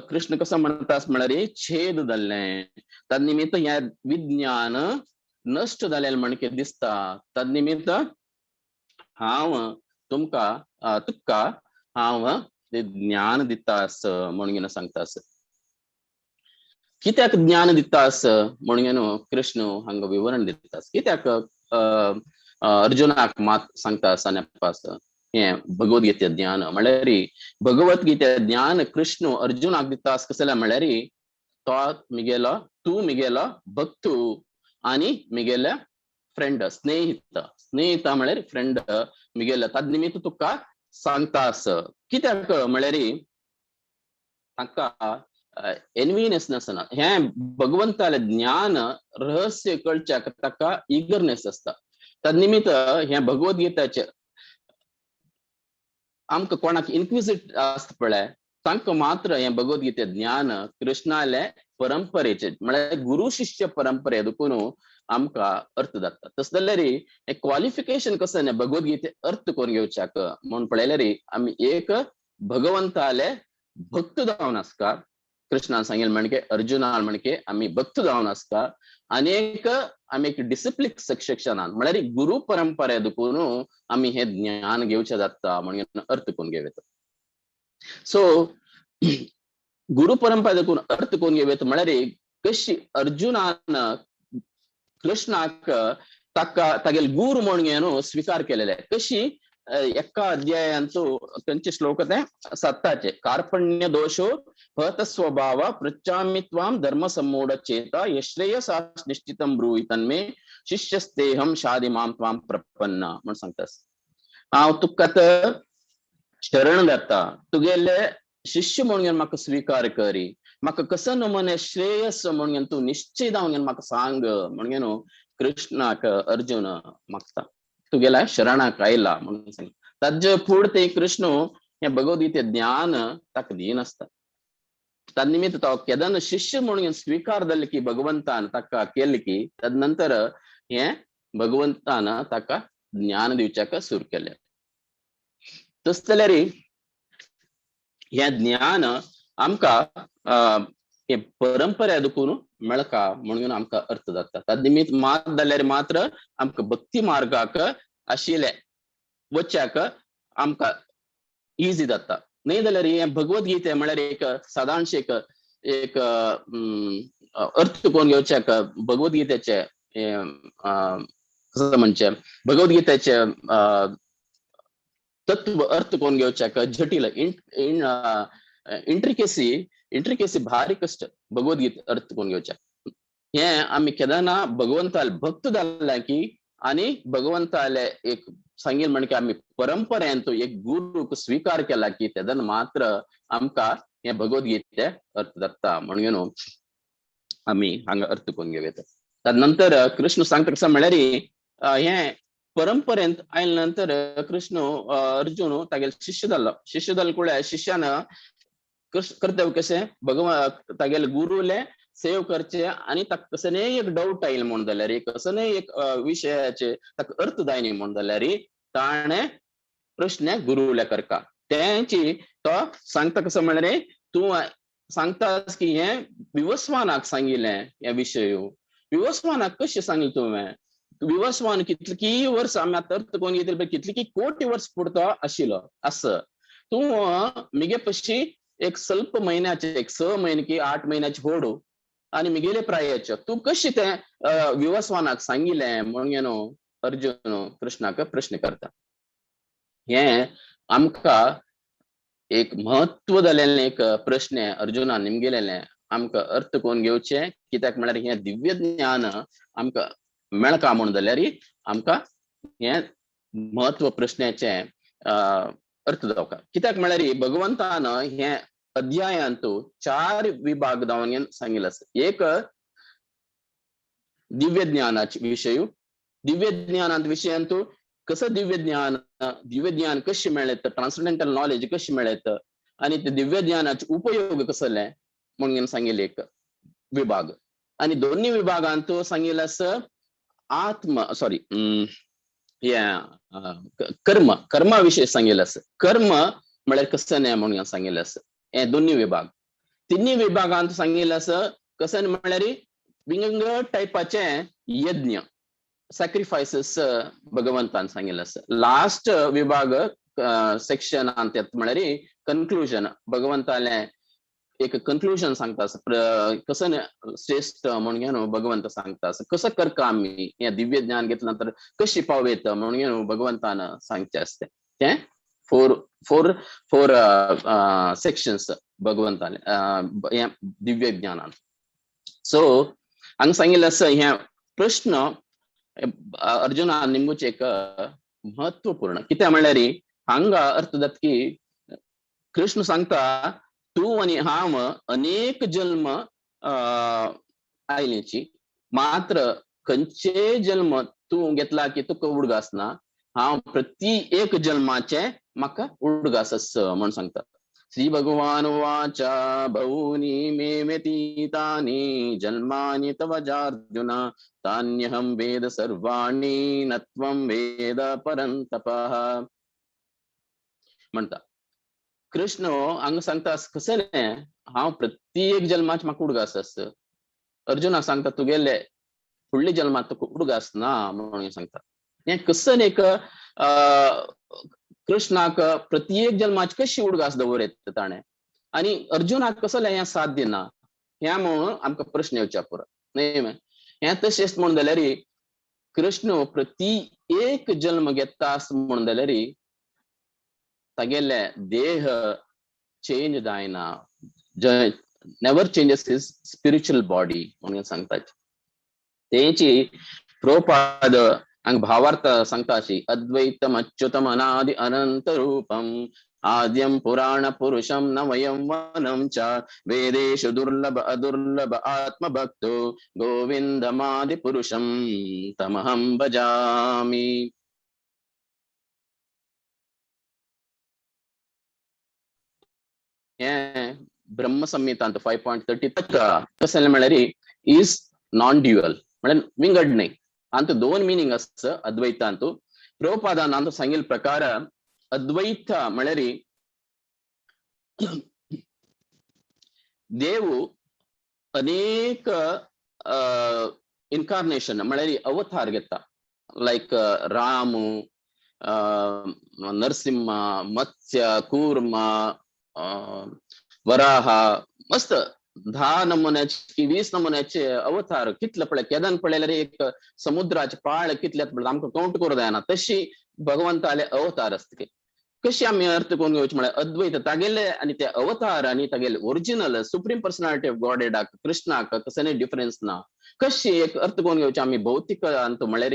कृष्ण कसं म्हणटा म्हळ्यार छेद जाल्लें. तद निमित्त हें विज्ञान नश्ट जालें म्हणके दिसता. तद निमित्त हांव तुमकां तुका हांव ज्ञान दिता आस म्हणून सांगता आस. कित्याक ज्ञान दिता आस म्हणून कृष्ण हांगा विवरण दिता. कित्याक अर्जुनाक मात सांगता आसा नेपास हें भगवद्गीते ज्ञान म्हळ्यार भगवद्गीते ज्ञान कृष्ण अर्जुनाक दिता आस कसलें म्हळ्यार तो मिगेलो, तूं मिगेलो भक्तू आनी मिगेल्या फ्रेंड, स्नेहित. स्नेहित म्हळ्यार फ्रेंड मिगेलो, तद निमित्त तुका सांगता आस. कित्याक म्हळ्यार ताका एनवीनेस नासना. हें भगवंतालें ज्ञान रहस्य कळच्याक ताका इगरनेस आसता. तद निमित्त हें भगवद्गीताचें आमकां कोणाक इन्क्विजिट आसता पळय तांकां मात्र हें भगवद्गीते ज्ञान कृष्णाले परंपरेचे म्हळ्यार गुरु शिष्य परंपरे देखून आमकां अर्थ जाता. तशें जाल्यार हें क्वॉलिफिकेशन कसं न्ही भगवद्गीते अर्थ करून घेवच्याक म्हूण पळयल्यार आमी एक भगवंताले भक्त जावन आसता. कृष्णान सांगेल म्हणके अर्जुनान म्हणके आमी भक्त जावन आसता आनी एक आमी एक डिसिप्लीन शिक्षणान म्हळ्यार गुरु परंपरे देखून आमी हें ज्ञान घेवचें जाता म्हणून अर्थ करून घेवं. सो गुरु परंपरा देखून अर्थ करून घेवं म्हळ्यार कशी अर्जुनान कृष्णाक ताका तागेले गुरु म्हणून घेवन स्वीकार केलेले. कशी एका अध्यायांचो खंयचे श्लोक ते 7 कार्पण्य दोषो हत स्वभाव पृच्छामि त्वां धर्म सम्मूढ चेता यश्रेयसा निश्चितं ब्रूहि तन्मे शिष्यस्तेहं शाधि मां त्वां प्रपन्न म्हूण सांगता. हांव तुका तर शरण जाता, तुगेले शिष्य म्हणून म्हाका स्वीकार करी, म्हाका कसो नमने श्रेयस म्हणून तूं निश्चय जावन म्हाका सांग म्हणून कृष्णाक अर्जुन मागता, तुगेल्या शरणाक आयला म्हणून सांग. ताजे फुडें ते कृष्ण हें भगवद्गीते ज्ञान ताका दिनासता. तद निमित्त तो केदन शिष्य म्हणून स्वीकार जाले की भगवंतान ताका केले की तद नंतर हें भगवंतान ताका ज्ञान दिवच्याक सुरू केलें. तशें जाल्यार हें ज्ञान आमकां हे परंपरा देखून मेळका म्हणून आमकां अर्थ जाता. तद निमित्त मात जाल्यार मात्र आमकां भक्ती मार्गाक आशिल्लें वच्याक आमकां इजी जाता. न्हय जाल्यार हें भगवद्गीते म्हळ्यार एक सादारणशें एक एक अर्थ करून घेवच्याक भगवद्गीतेचें कसं म्हणचें भगवद्गीतेचें तत्व अर्थ करून घेवच्याक जटील इंट्रिकेसी इंट्रिकेसी भारी कश्ट भगवद्गीते अर्थ करून घेवच्याक. हें आमी केन्ना भगवंताले भक्त जाल्या की आनी भगवंताले एक सांगील म्हणके आमी परंपरेन तो एक गुरूक स्वीकार केला की तेदन मात्र आमकां हें भगवद्गीते अर्थ जाता म्हणून आमी हांगा अर्थ करून घेवं. तद नंतर कृष्ण सांगता कसं म्हळ्यार हें परंपरेंत आयले नंतर कृष्ण अर्जुन तागेले शिष्य जालो. शिष्य जालो कुळ्या शिष्यान कर्तव्य कशें भगवान तागेले गुरुले सेव करचे आनी ताका कसलेय एक डावट आयले म्हूण जाल्यार कसलेय एक विशयाचे ताका अर्थ जायना म्हूण जाल्यार ताणें प्रश्न गुरुले करका. तेंची तो सांगता कसो म्हळ्यार तूं सांगता की हें विवस्वानाक सांगिल्लें हे विशय, विवस्वानाक कशें सांगलें तुवें? विवस्वान कितली वर्स आमी आतां अर्थ करून घेतली कितली की कोटी वर्स पुरतो आशिल्लो आस, तूं मिगे पशी एक स्वल्प म्हयन्याचे एक 6 म्हयने की 8 म्हयन्याचे होडू आनी मिगेले प्रायाचे तूं कशें तें विवस्वानाक सांगिल्लें म्हणून अर्जुन कृष्णाक प्रश्न करता. हें आमकां एक म्हत्व जालेलें एक प्रश्न अर्जुनान निमगेलेलें आमकां अर्थ करून घेवचें. कित्याक म्हळ्यार हें दिव्य ज्ञान आमकां मेळका म्हूण जाल्यार आमकां हें म्हत्व प्रश्नाचें अर्थ जावका. कित्याक म्हळ्यार भगवंतान हें अध्यायांतु चार विभाग दावन सांगितलं आसा. एक दिव्य ज्ञानाचे विषय, दिव्य ज्ञानांत विषयांतु कसं दिव्य ज्ञान, दिव्य ज्ञान कशें मेळत, ट्रान्सडेंटल नॉलेज कशें मेळत आणि ते दिव्य ज्ञानाचे उपयोग कसले म्हणून सांगितले एक विभाग. आणि दोन्ही विभागांत सांगितलं असं आत्म सॉरी कर्म, कर्माविषयी सांगितलं असं, कर्म म्हळ्यार कसं न्हय म्हणून सांगितलं असं. हे दोन्ही विभाग तिन्ही विभागांत सांगितलं असं कसं म्हळ्यार विंगड टायपाचे यज्ञ सॅक्रिफायसेस भगवंतान सांगितलं असं. लास्ट विभाग सेक्शन त्यात म्हळ्यार कन्क्लुजन, भगवंताले एक कन्क्लुजन सांगता असं, कसं श्रेष्ठ म्हणून घेऊन भगवंत सांगता असं, कसं करका आम्ही हे दिव्य ज्ञान घेतलं नंतर कशी पावेत म्हणून घेऊन भगवंतान सांगचे असते. ते फोर फोर फोर सेक्शन्स भगवंताले हे दिव्य ज्ञानान. सो हांगा सांगिल्लें आसा हे प्रश्न अर्जुनान निमगुचे एक महत्वपूर्ण कित्याक म्हणल्यार हांगा अर्थ जाता की कृष्ण सांगता तूं आनी हांव अनेक जल्म आयल्याची, मात्र खंयचे जल्म तूं घेतला की तुका उडगास ना, हांव प्रति एक जल्माचे म्हाका उडगास आसा म्हूण सांगता. श्री भगवान उवाच बहूनि मे व्यतीतानि जन्मानि तव चार्जुन तान्यहं वेद सर्वाणि न त्वं वेद परंतपः म्हणता. कृष्ण हांगा सांगता कशें न्हय हांव प्रत्येक जल्माचे म्हाका उडगास आसा. अर्जुना सांगता तुगेले फुडले जल्मात तुका उडगास ना म्हणून सांगता. हें कसं एक कृष्णाक प्रत्येक जल्माची कशी उडगास दवर येता ताणें आनी अर्जुनाक कसलें हें साध्य ना हें म्हणून आमकां प्रश्न येवच्या पुरो न्हय. हें तशेंच म्हणून जाल्यार कृष्ण प्रति एक जल्म घेता म्हणून जाल्यार तागेले देह चेंज जायना, never changes his spiritual body म्हणून सांगता. तेची प्रोपाद हांगा भावार्थ सांगता अशी अद्वैतम अच्युतम अनादि अनंत रूपम आद्यं पुराण पुरुषं नवयं वनं च वेदेषु दुर्लभ अदुर्लभ आत्मभक्तो गोविंदमादि पुरुषं तमहं भजामि. हें ब्रह्मसंहितांत 5.30 कसलें म्हळ्यार is non dual म्हळ्यार विंगड न्हय. अंत दोन मीनिंग आसा अद्वैतांतु. प्रभुपादान अंत सांगिल्ले प्रकार अद्वैत म्हळ्यार देव अनेक इनकार्नेशन म्हळ्यार अवतार घेता, लायक राम, नरसिंह, मत्स्य, कूर्म, वराह, मस्त 10 नमुन्याचे की 20 नमुन्याचे अवतार कितले पळय केदन पळयल्यार एक समुद्राचे पाळ कितले आमकां काउंट करूं जायना तशी भगवंताले अवतार आसता. कशी आमी अर्थ करून घेवचे म्हळ्यार अद्वैत तागेले आनी ते अवतार आनी तागेले ओरिजिनल सुप्रीम पर्सनॅलिटी ऑफ गॉडहेडाक कृष्णाक कसलेय डिफरन्स ना. कशी एक अर्थ करून घेवचे आमी भौतीक अंतू म्हळ्यार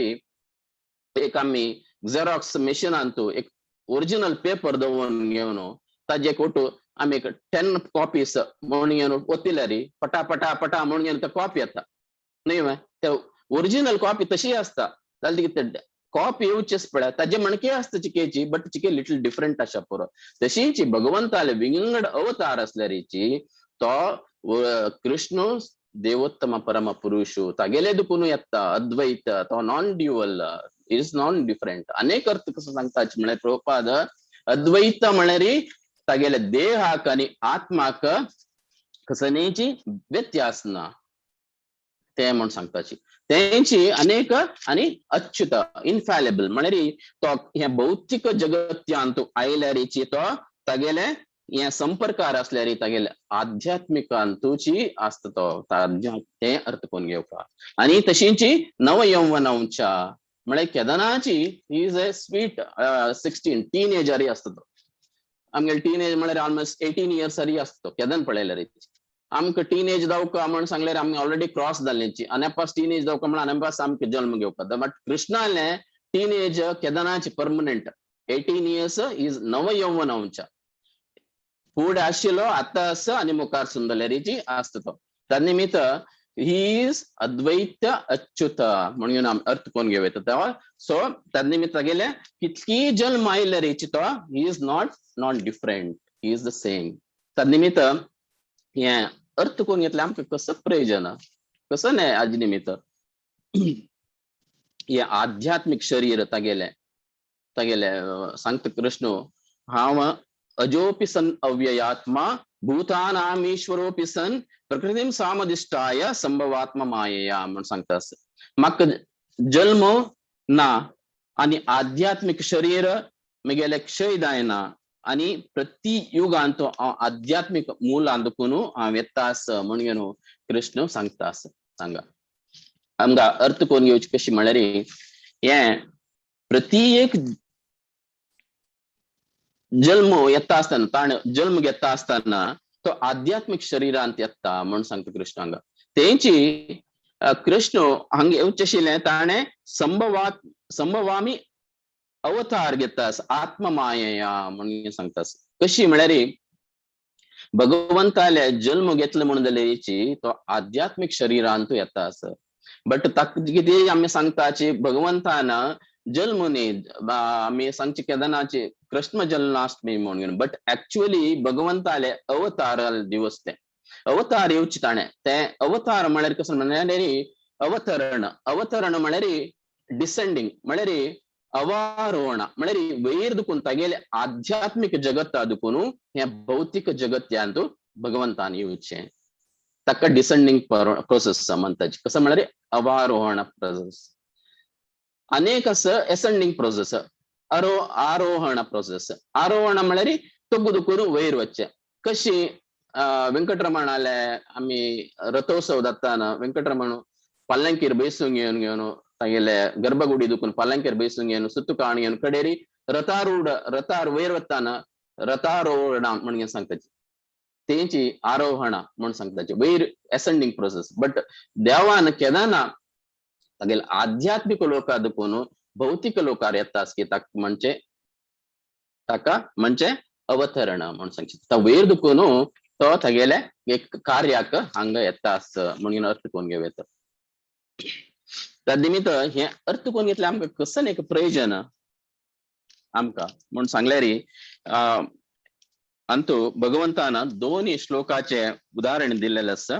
एक आमी झेरॉक्स मेशिनांतू एक ओरिजिनल पेपर दवरून घेवन ताजे कोटू आमी एक 10 कॉपीज म्हणून घेवन ओतिल्यार पटा पटा पटा म्हणून घेवन ते कॉपी येता न्हय. ते ओरिजिनल कॉपी तशी आसता जाल्यार कितें कॉपी येवचेच पळय ताजे म्हणके आसता चिकेची बट चिके लिटल डिफरंट आसा पुरो. तशीच भगवंताले विंगड अवतार असल्यारीची तो कृष्ण देवोत्तम परम पुरुष तागेले दुकून येता अद्वैत, तो non dual is non different. अनेक अर्थ कसो सांगता म्हळ्यार प्रभुपाद अद्वैत म्हळ्यार तागेले देहाक आनी आत्माक कसनेची व्यत्यास ना ते म्हूण सांगताची. तेंची अनेक आनी अच्युत इनफॅलेबल म्हळ्यार तो हे भौतीक जगत्यांत आयल्यारीची तो तागेले हे संपर्कार असल्यारी तागेले आध्यात्मिकांतूची आसता तो ते अर्थ करून घेवपा. आनी तशींची नवयौवनांच्या म्हळ्यार केदनाची is a sweet 16 टीनेजरी आसता तो. आमगेले टीनेज म्हळ्यार ऑलमोस्ट 18 इयर्स तरी आसता केदन पळयल्यार. आमकां टीनेज जावका म्हण सांगल्यार आमी ऑलरेडी क्रॉस जाल्ल्याची अनेपास टीनेज जावका म्हण अनेपास आमकां जल्म घेवपा. बट कृष्णाले टीनेज केदनाची परमनंट 18 इयर्स is नवयौवनांच्या. फुडें आशिल्लो, आतां आसा आनी मुखार सुंदलेरीची आसता तो. तन्निमित्त he is अद्वैत अच्युत म्हणून आमी अर्थ कोण घेवं येता तेवा. सो तन्निमित्त गेले कितकी जन्म आयले रेची तो he is not not different, he is the same. तन्निमित्त हें अर्थ कोण घेतले आमकां कसो प्रयोजन कसो न्हय हाजे निमित्त हें आध्यात्मीक शरीर तागेलें तागेलें सांगता कृष्ण हांव अजोपि सन अव्ययात्मा भूतानामीश्वरोपि सन प्रकृतीम सामधिष्ठाय संभवात्म मायेया म्हूण सांगता. म्हाका जल्म ना आनी आध्यात्मीक शरीर म्हगेलें क्षय जायना आनी प्रति युगान तो हांव आध्यात्मीक मुलान दुखून हांव येता आस म्हणून न्हू कृष्ण सांगता आसा. सांगा आमकां अर्थ करून घेवची कशी म्हळ्यार हें प्रति एक जल्म येता आसतना ताणें जल्म घेता आसतना तो आध्यात्मीक शरीरांत येता म्हूण सांगता कृष्ण हांगा. तेंची कृष्ण हांगा येवचें आशिल्लें ताणें संभवात संभवामी अवतार घेता आत्ममायया म्हणून सांगता. कशी म्हळ्यार भगवंताले जल्म घेतले म्हणून जाल्यार तो आध्यात्मीक शरीरांत येता आसा. बट ताका कितें आमी सांगताची भगवंतान जल्म न्ही, आमी सांगचे केदनाची कृष्ण जन्माष्टमी म्हणून, बट एक्चुअली भगवंताले अवतार दिवस ते अवतार येवचे ताणें. ते अवतार म्हळ्यार कसो म्हळ्यार अवतरण, अवतरण म्हळ्यार डिसेंडींग, म्हळ्यार अवारोहण, म्हळ्यार वयर दुखून तागेले आध्यात्मीक जगत दुखून हें भौतीक जगत्यांत भगवंतान येवचें ताका डिसेंडींग प्रोसेस म्हणटाची. कसो म्हळ्यार अवारोहण प्रोसेस. अनेक आसा एसेंडींग प्रोसेस, आरोहण प्रोसेस. आरोहण म्हळ्यार तोगू करून वयर वचचें. कशी वेंकटरमणाले आमी रथोत्सव जाताना वेंकटरमण पल्लंकीर बैसून घेवन घेवन तागेले गर्भगुडी दुखून पल्लंकीर बैसून घेवन सुत्तु काण घेवन कडेरी रथारूढ रथार वयर वताना रथारोहण म्हणून सांगताची तेंची आरोहण म्हणून सांगताची वयर एसेंडींग प्रोसेस. बट देवान केदना तागेले आध्यात्मीक लोका दुखून भौतीक लोकार येता की ताका म्हणजे ताका म्हणजे अवतरण म्हणून सांगचे. तो वयर दुखून तो तागेले एक कार्याक हांगा येता आस म्हणून अर्थ करून घेवं येता. त्या निमित्त हें अर्थ करून घेतलें आमकां कसो एक प्रयोजन आमकां म्हूण सांगल्यार अंतू भगवंतान दोन श्लोकाचे उदाहरण दिल्लेलें आसा.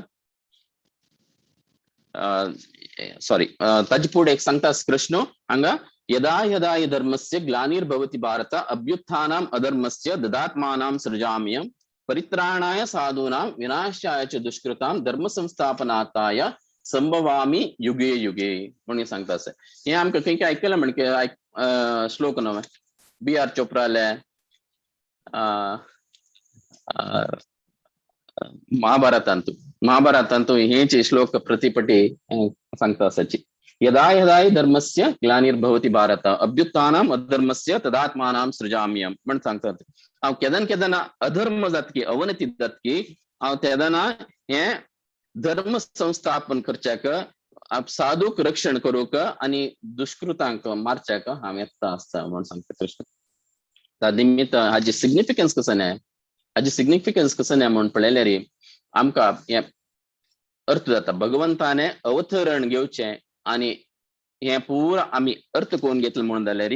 सॉरी, ताजे फुडें एक सांगता कृष्ण हांगा यदा यदा हि धर्मस्य ग्लानिर्भवति भारत अभ्युत्थानाम् अधर्मस्य ददात्मानां सृजाम्यहं परित्राणाय साधूनां विनाशाय च दुष्कृतां धर्म संस्थापनार्थाय संभवामी युगे युगे म्हणून सांगता आसा. हें आमकां खंय खंय आयकलां म्हण श्लोक न्हय बी are चोप्राले महाभारतांतु महाभारतांतु हेची श्लोक प्रतिपटी सांगता आसाची. यदा यदा हि धर्मस्य ग्लानिर्भवति भारत अभ्युत्थानाम् अधर्मस्य तदात्मानां सृजाम्यहं म्हण सांगतात. हांव केदन केदना अधर्म जातकी अवनती जातकी हांव तेदना हें धर्म संस्थापन करच्याक साधूक रक्षण करूंक आनी दुष्कृतांक मारच्याक हांव येता आसता म्हण सांगता कृष्ण. त्या निमित्त हाजी सिग्निफिकन्स कसो न्हय, हाजी सिग्निफिकन्स कसो न्हय म्हूण पळयल्यार आमकां हें अर्थ जाता. भगवंताने अवतरण घेवचें आनी हें पुरा आमी अर्थ करून घेतलें म्हणून जाल्यार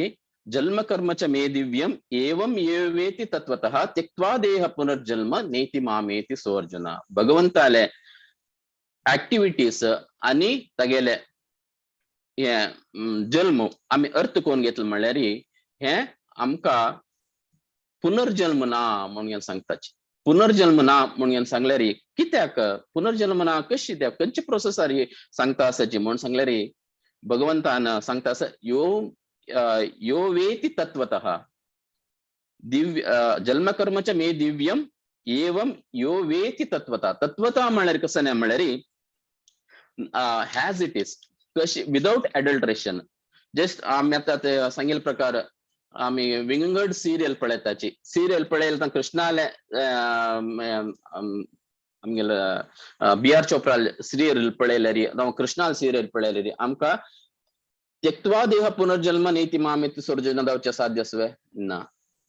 जन्म कर्म च मे दिव्यम एवं येवेति तत्वतः त्यक्त्वा देह पुनर्जन्म नेति मामेति सोऽर्जुन. भगवंताले ऍक्टिविटीज आनी तागेले हें जल्म आमी अर्थ करून घेतले म्हणल्यार हें आमकां पुनर्जन्म ना म्हणून सांगताची. पुनर्जन्म ना म्हणून सांगल्यार कित्याक पुनर्जन्म ना कशी त्या खंयच्या प्रोसेसार सांगता आसाची म्हणून सांगल्यार भगवंतान सांगता आसा यो यो वेति तत्वतः दिव्य जन्मकर्म च मे दिव्यम एवं यो वेति तत्वतः. तत्वतः म्हणल्यार कसं न्हय म्हणल्यार हॅज it is कशी विदाउट एडल्ट्रेशन. जस्ट आमी आतां ते सांगिल्ले प्रकार आमी विंगड सिरियल पळयताची. सिरियल पळयले कृष्णाले आमगेले बी are Chopra serial पळयल्यार कृष्णाल सिरियल पळयल्यार आमकां त्यक्त्वा देह पुनर्जन्म नेति मामेति सोऽर्जुन जावचें साध्य आसवे ना.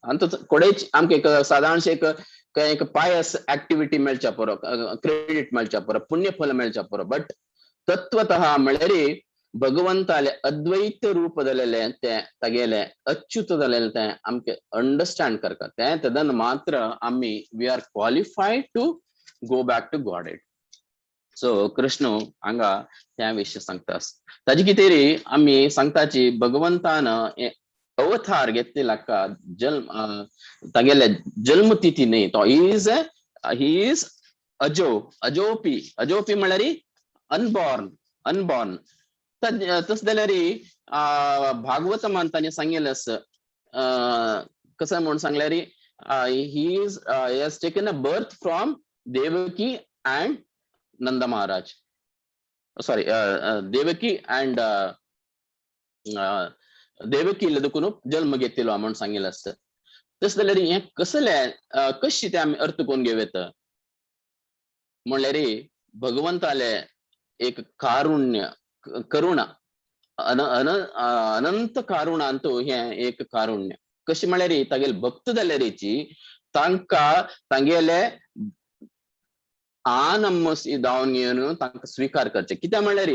आनी कोडेच आमकां एक सादारणशें एक काय एक पायस ऍक्टिव्हिटी मेळच्या पुरो, क्रेडिट मेळच्या पुरो, पुण्यफल मेळच्या पुरो, बट तत्वतः म्हळ्यार भगवंताले अद्वैत रूप जालेले ते तागेले अच्युत जालेले ते आमके अंडरस्टँड करता ते तेदन मात्र आमी we are qualified to go back to God it. So Krishna हांगा त्या विशय सांगता. ताजे कितें रे आमी सांगताची भगवंतान अवतार घेतलेला का जल्म तागेले जल्म तिथी न्ही, तो he is अजो, अजोपी, अजोपी म्हळ्यार अनबॉर्न, अनबॉर्न. तस जाल्यार भागवत तांणी सांगिल्लें आसा, कसं म्हणून सांगल्यार he is has taken a birth from Devaki and Nanda Maharaj, sorry Devaki and Devaki देखून जल्म घेतिल्लो म्हणून सांगिल्लें आसता. तशें जाल्यार हें कसलें कशी तें आमी अर्थ करून घेवं येता म्हणल्यार भगवंताले एक कारुण्य, करुणा, अनंत कारुणांतु हें एक कारुण्य. कशें म्हळ्यार तागेले भक्त जाल्यारीची तांकां तांगेले आनम्मसी जावन घेवन तांकां स्विकार करचें. कित्याक म्हळ्यार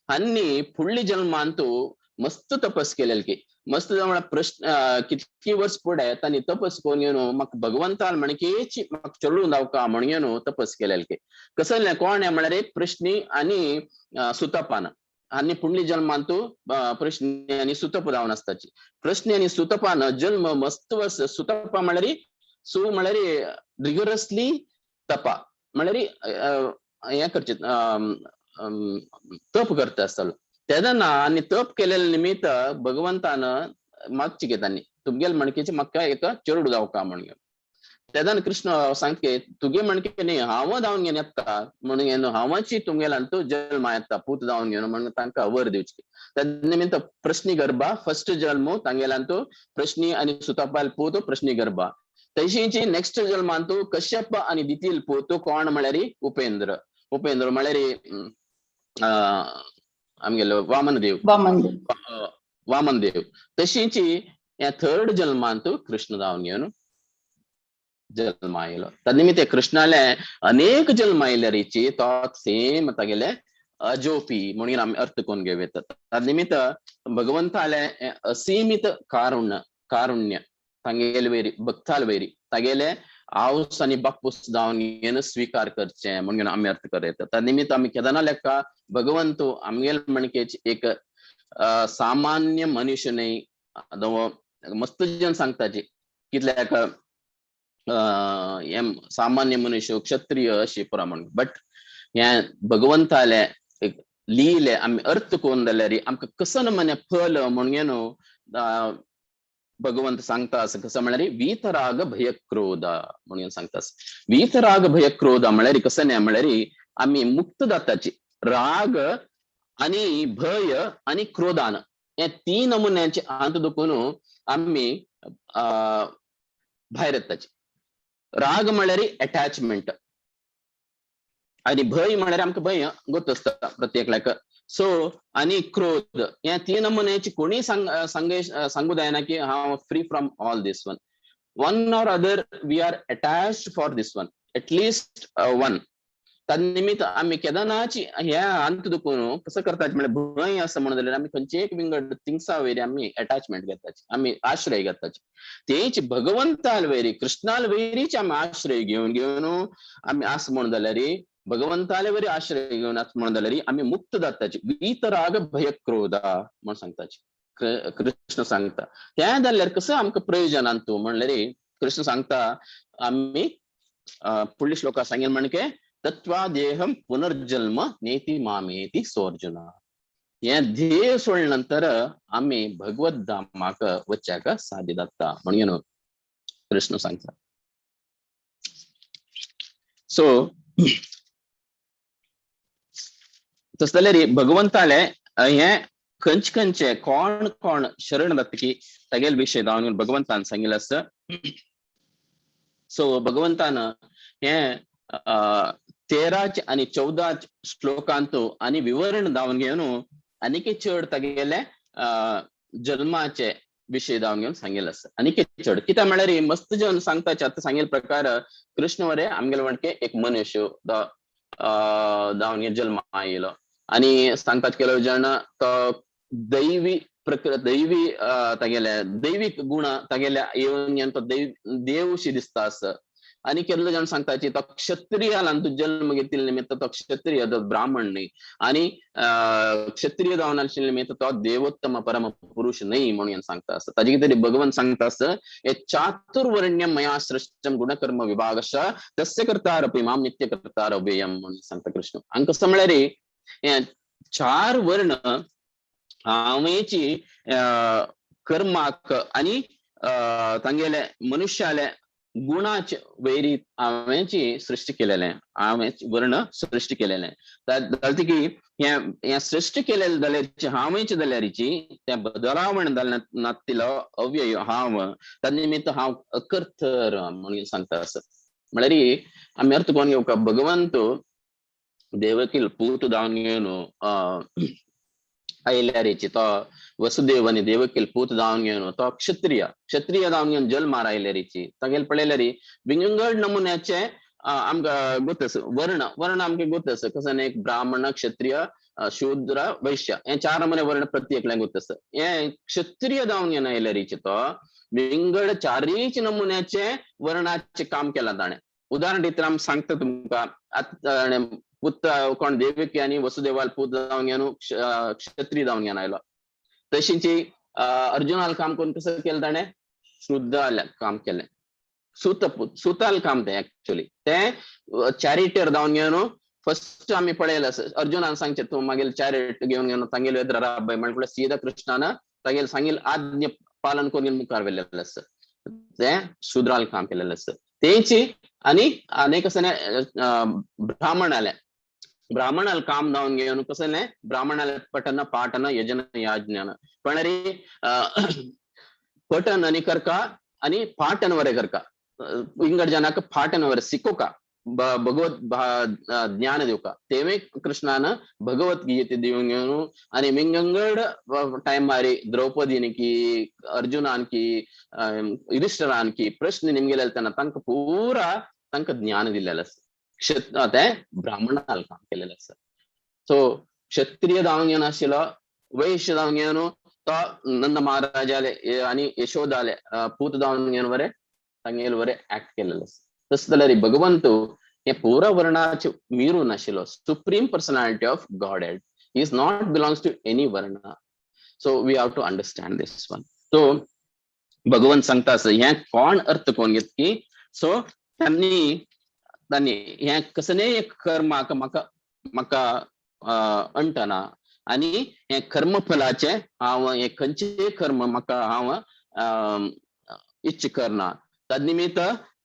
हांणी फुडल्या जल्मांतु मस्त तपस केलेले की मस्त म्हळ्यार प्रश्न कितकी वर्स फुडें तांणी तपस करून घेवन म्हाका भगवंतान म्हणकेची म्हाका चलून जावका म्हणून घेवन तपस केलेले की कसलें कोण म्हळ्यार प्रश्नी आनी सुतपान. आनी पुण्य जल्मांतु प्रश्नी आनी सुतप जावन आसताची. प्रश्नी आनी सुतपान जल्म मस्त वर्स. सुतपा म्हळ्यार सु म्हळ्यार रिगरसली तपा म्हळ्यार हें करचें तप करता आसतलो तेन्ना. आनी तप केलेले निमित्त भगवंतान मागची घेतानी तुमगेले म्हणकेचे म्हाका एक चेडूं जावका म्हणून. तेन्ना कृष्ण सांगते तुगे म्हणके न्ही हांव जावन घेवन येता म्हणून घेवन हांवाची तुमगेल्यान तूं जल्मा येता पूत जावन घेवन म्हणून तांकां वर दिवची. त्या निमित्त प्रश्नी गर्भा फर्स्ट जल्म तांगेल्यान तूं प्रश्नी आनी सुतपाल पूत प्रश्नी गर्भा. तशीची नेक्स्ट जल्मांतु कश्यप आनी दितील पूत कोण म्हळ्यार उपेंद्र. उपेंद्र म्हळ्यार आमगेलो वामनदेव, वामनदेव, वामनदेव. तशीची ह्या थर्ड जल्मांतु कृष्ण जावन घेवन जल्म आयलो. तन्निमित्त कृष्णाले अनेक जल्म आयल्यारीची तो सेम तागेले अजोपी म्हणून आमी अर्थ करून घेवं येता. तन्निमित्त भगवंताले असीमित कारुण्य, कारुण्य तांगेले वयर भक्ताल वयर तागेले आवस आनी बापूस जावन घेवन स्विकार करचें म्हणून आमी अर्थ कर येता. तन्निमित्त आमी केदना लेखा भगवंत आमगेले म्हणकेच एक सामान्य मनुष्य न्ही. मस्त जन सांगताची कितल्याक सामान्य मनुष्य क्षत्रिय अशी प्रमाण, बट हें भगवंताले एक लिहिले आमी अर्थ करून जाल्यार आमकां कसो मने फल म्हणून न्हू भगवंत सांगता असं कसं म्हळ्यार वीतराग भयक्रोध म्हणून सांगता. वीतराग भयक्रोध म्हळ्यार कसं न्ही म्हळ्यार आमी मुक्त जाताची राग आनी भय आनी क्रोधान हे तीन नमुन्याचे अंत दुखून आमी भायर येताची. राग म्हळ्यार अटॅचमेंट आनी भय म्हळ्यार आमकां भंय गोत आसता प्रत्येकल्याक. सो आनी क्रोध ह्या तीन नमुन्याची कोणी सांगू जायना की हांव free from all this one. One or other we are attached for this one, at least one. तन्निमित्त आमी केदनाची ह्या अंत दुखून कसं करतात म्हळ्यार भंय आसा म्हणून जाल्यार आमी खंयचे एक विंगड थिंग्सा वयर आमी अटॅचमेंट घेताची, आमी आश्रय घेताची. तेच भगवंताल वयर कृष्णाल वयरीच आमी आश्रय घेवन घेवन आमी आस म्हणून जाल्यार भगवंताले वयर आश्रय घेवन आस म्हणून जाल्यार आमी मुक्त जाताची. वीतराग भयक्रोधा म्हणून सांगताची कृष्ण सांगता. त्या जाल्यार कसं आमकां प्रयोजन अंतू म्हणल्यार कृष्ण सांगता आमी फुडल्या श्लोका सांगेल म्हणके तत्वा देहम पुनर्जन्म नेती मामेती सोर्जुना. हे ध्येय सोडले नंतर आमी भगवत धामाक वच्याक साध्य जाता म्हणून कृष्ण सांगता. सो तस जाल्यार भगवंताले हे खंयचे खंयचे कोण कोण शरण जाता की तागेले विशय जावन भगवंतान सांगिल्लें आसा. सो भगवंतान हे 13 आणि 14 श्लोकांतु आणि विवरण दावन घेवन आनीक चड तागेले जल्माचे विशय जावन घेवन सांगेल आसा. आनी चड कित्याक म्हळ्यार मस्त जन सांगता आतां सांगेल प्रकार कृष्ण वरे आमगेले वणके एक मनुष्य जावन घेवन जल्मा आयलो आनी सांगतात केलो जण तो दैवी प्रकृ दैवी तागेले दैवीक गुण तागेले येवन घेवन तो देवशी दिसता आसा. आनी केल्लो जण सांगताची तो क्षत्रियालान तूं जल्म घेतिल्ले निमित्त तो क्षत्रिय, तो ब्राह्मण न्ही आनी क्षत्रिय जावन आशिल्ले निमित्त तो देवोत्तम परम पुरुष न्ही म्हणून सांगता आसा. ताजे कितें भगवंत सांगता आसा, हे चातुर्वर्ण्य मया सृष्टम गुणकर्म विभागश तस्य कर्तारपि माम नित्य कर्तार अव्ययम म्हणून सांगता कृष्ण. आनी कसो म्हळ्यार हे चार वर्ण हांवेची कर्माक आनी तांगेले मनुष्याले गुणाचे वैरी हांवेची सृष्टी केलेले, हांवें वर्ण सृष्टी केलेले. जालें की हें सृष्टी केलेले जाल्यार हांवेची जाल्यारीची तें बदलावण जालें नातिलो अव्यय हांव, त्या निमित्त हांव अकर्थर म्हणून सांगता आसा. म्हळ्यार आमी अर्थ कोण घेवका, भगवंत देवकील पूत जावन घेवन आयल्यारीची तो वसुदेव आनी देवकील पूत जावन घेवन तो क्षत्रिय, क्षत्रिय जावन घेवन जल्मार आयल्यारीची तागेले पळयल्यारी विंगड नमुन्याचे आमकां गोत आसा, वर्ण वर्ण आमकां गोत आसा. कसो एक ब्राह्मण, क्षत्रिय, शूद्र, वैश्य हे चार नमुने वर्ण प्रत्येकल्यान गोत आसा. हे क्षत्रिय जावन घेवन आयल्यारीची तो विंगड चारीच नमुन्याचे वर्णाचे काम केलां ताणें. उदाहरण दितना आमी सांगता तुमकां, आतां पूत कोण देवकी आनी वसुदेवाल पूत जावन घेवन क्षत्रिय जावन घेवन आयलो. तशींची अर्जुनाल काम करून कसं केलं ताणें, शुद्धाल काम केलें, सुत सुताल काम तें एक्चुअली तें चॅरिटर जावन घेवन फर्स्ट आमी पळयलें आसा. अर्जुनान सांगचें तूं मागीर चॅरिट घेवन घेवन तांगेले राबाय म्हणल्यार सीधा कृष्णान तागेले सांगेल आज्ञा पालन करून मुखार व्हेलेलें आसा, तें शुद्राल काम केलेलें आसा तेंची. आनी आनी कसं ब्राह्मणाले ब्राह्मणाल काम जावन घेवन कसं ब्राह्मणाले पठन पाठन यजन याज्ञान पण रे पठन आनी करका आनी पाठन वरे करका, विंगड जनाक पाठन वरे शिकोका, भगवत ज्ञान दिवका. तेवे कृष्णान भगवत गीते दिवन घेवन आनी विंगड टायमारी द्रौपदीन की अर्जुनान की युधिष्ठिरान की प्रश्न निमगेले तेन्ना तांकां पुरा तांकां ज्ञान दिलेलें आसा. तें ब्राह्मणाल काम केलेलें आसा. सो क्षत्रिय जावन घेवन आशिल्लो, वैश्य जावन घेवन तो नंद महाराजाले आनी यशोदाले पूत जावन घेवन बरें तांगेले बरें एक्ट केलेलें आसा. तशें जाल्यार भगवंत हे पुरा वर्णाचे मिरून आशिल्लो, supreme personality of Godhead, is not belongs to any varna. So we have to understand this one. So Bhagwant सांगता आसा हें कोण अर्थ कोण घेत की सो त्यांनी तांणी हें कसलें एक कर्माक म्हाका म्हाका अंटना आनी हें कर्मफलाचें हांव हें खंयचें कर्म म्हाका हांव इच्छ करना, तद निमित्त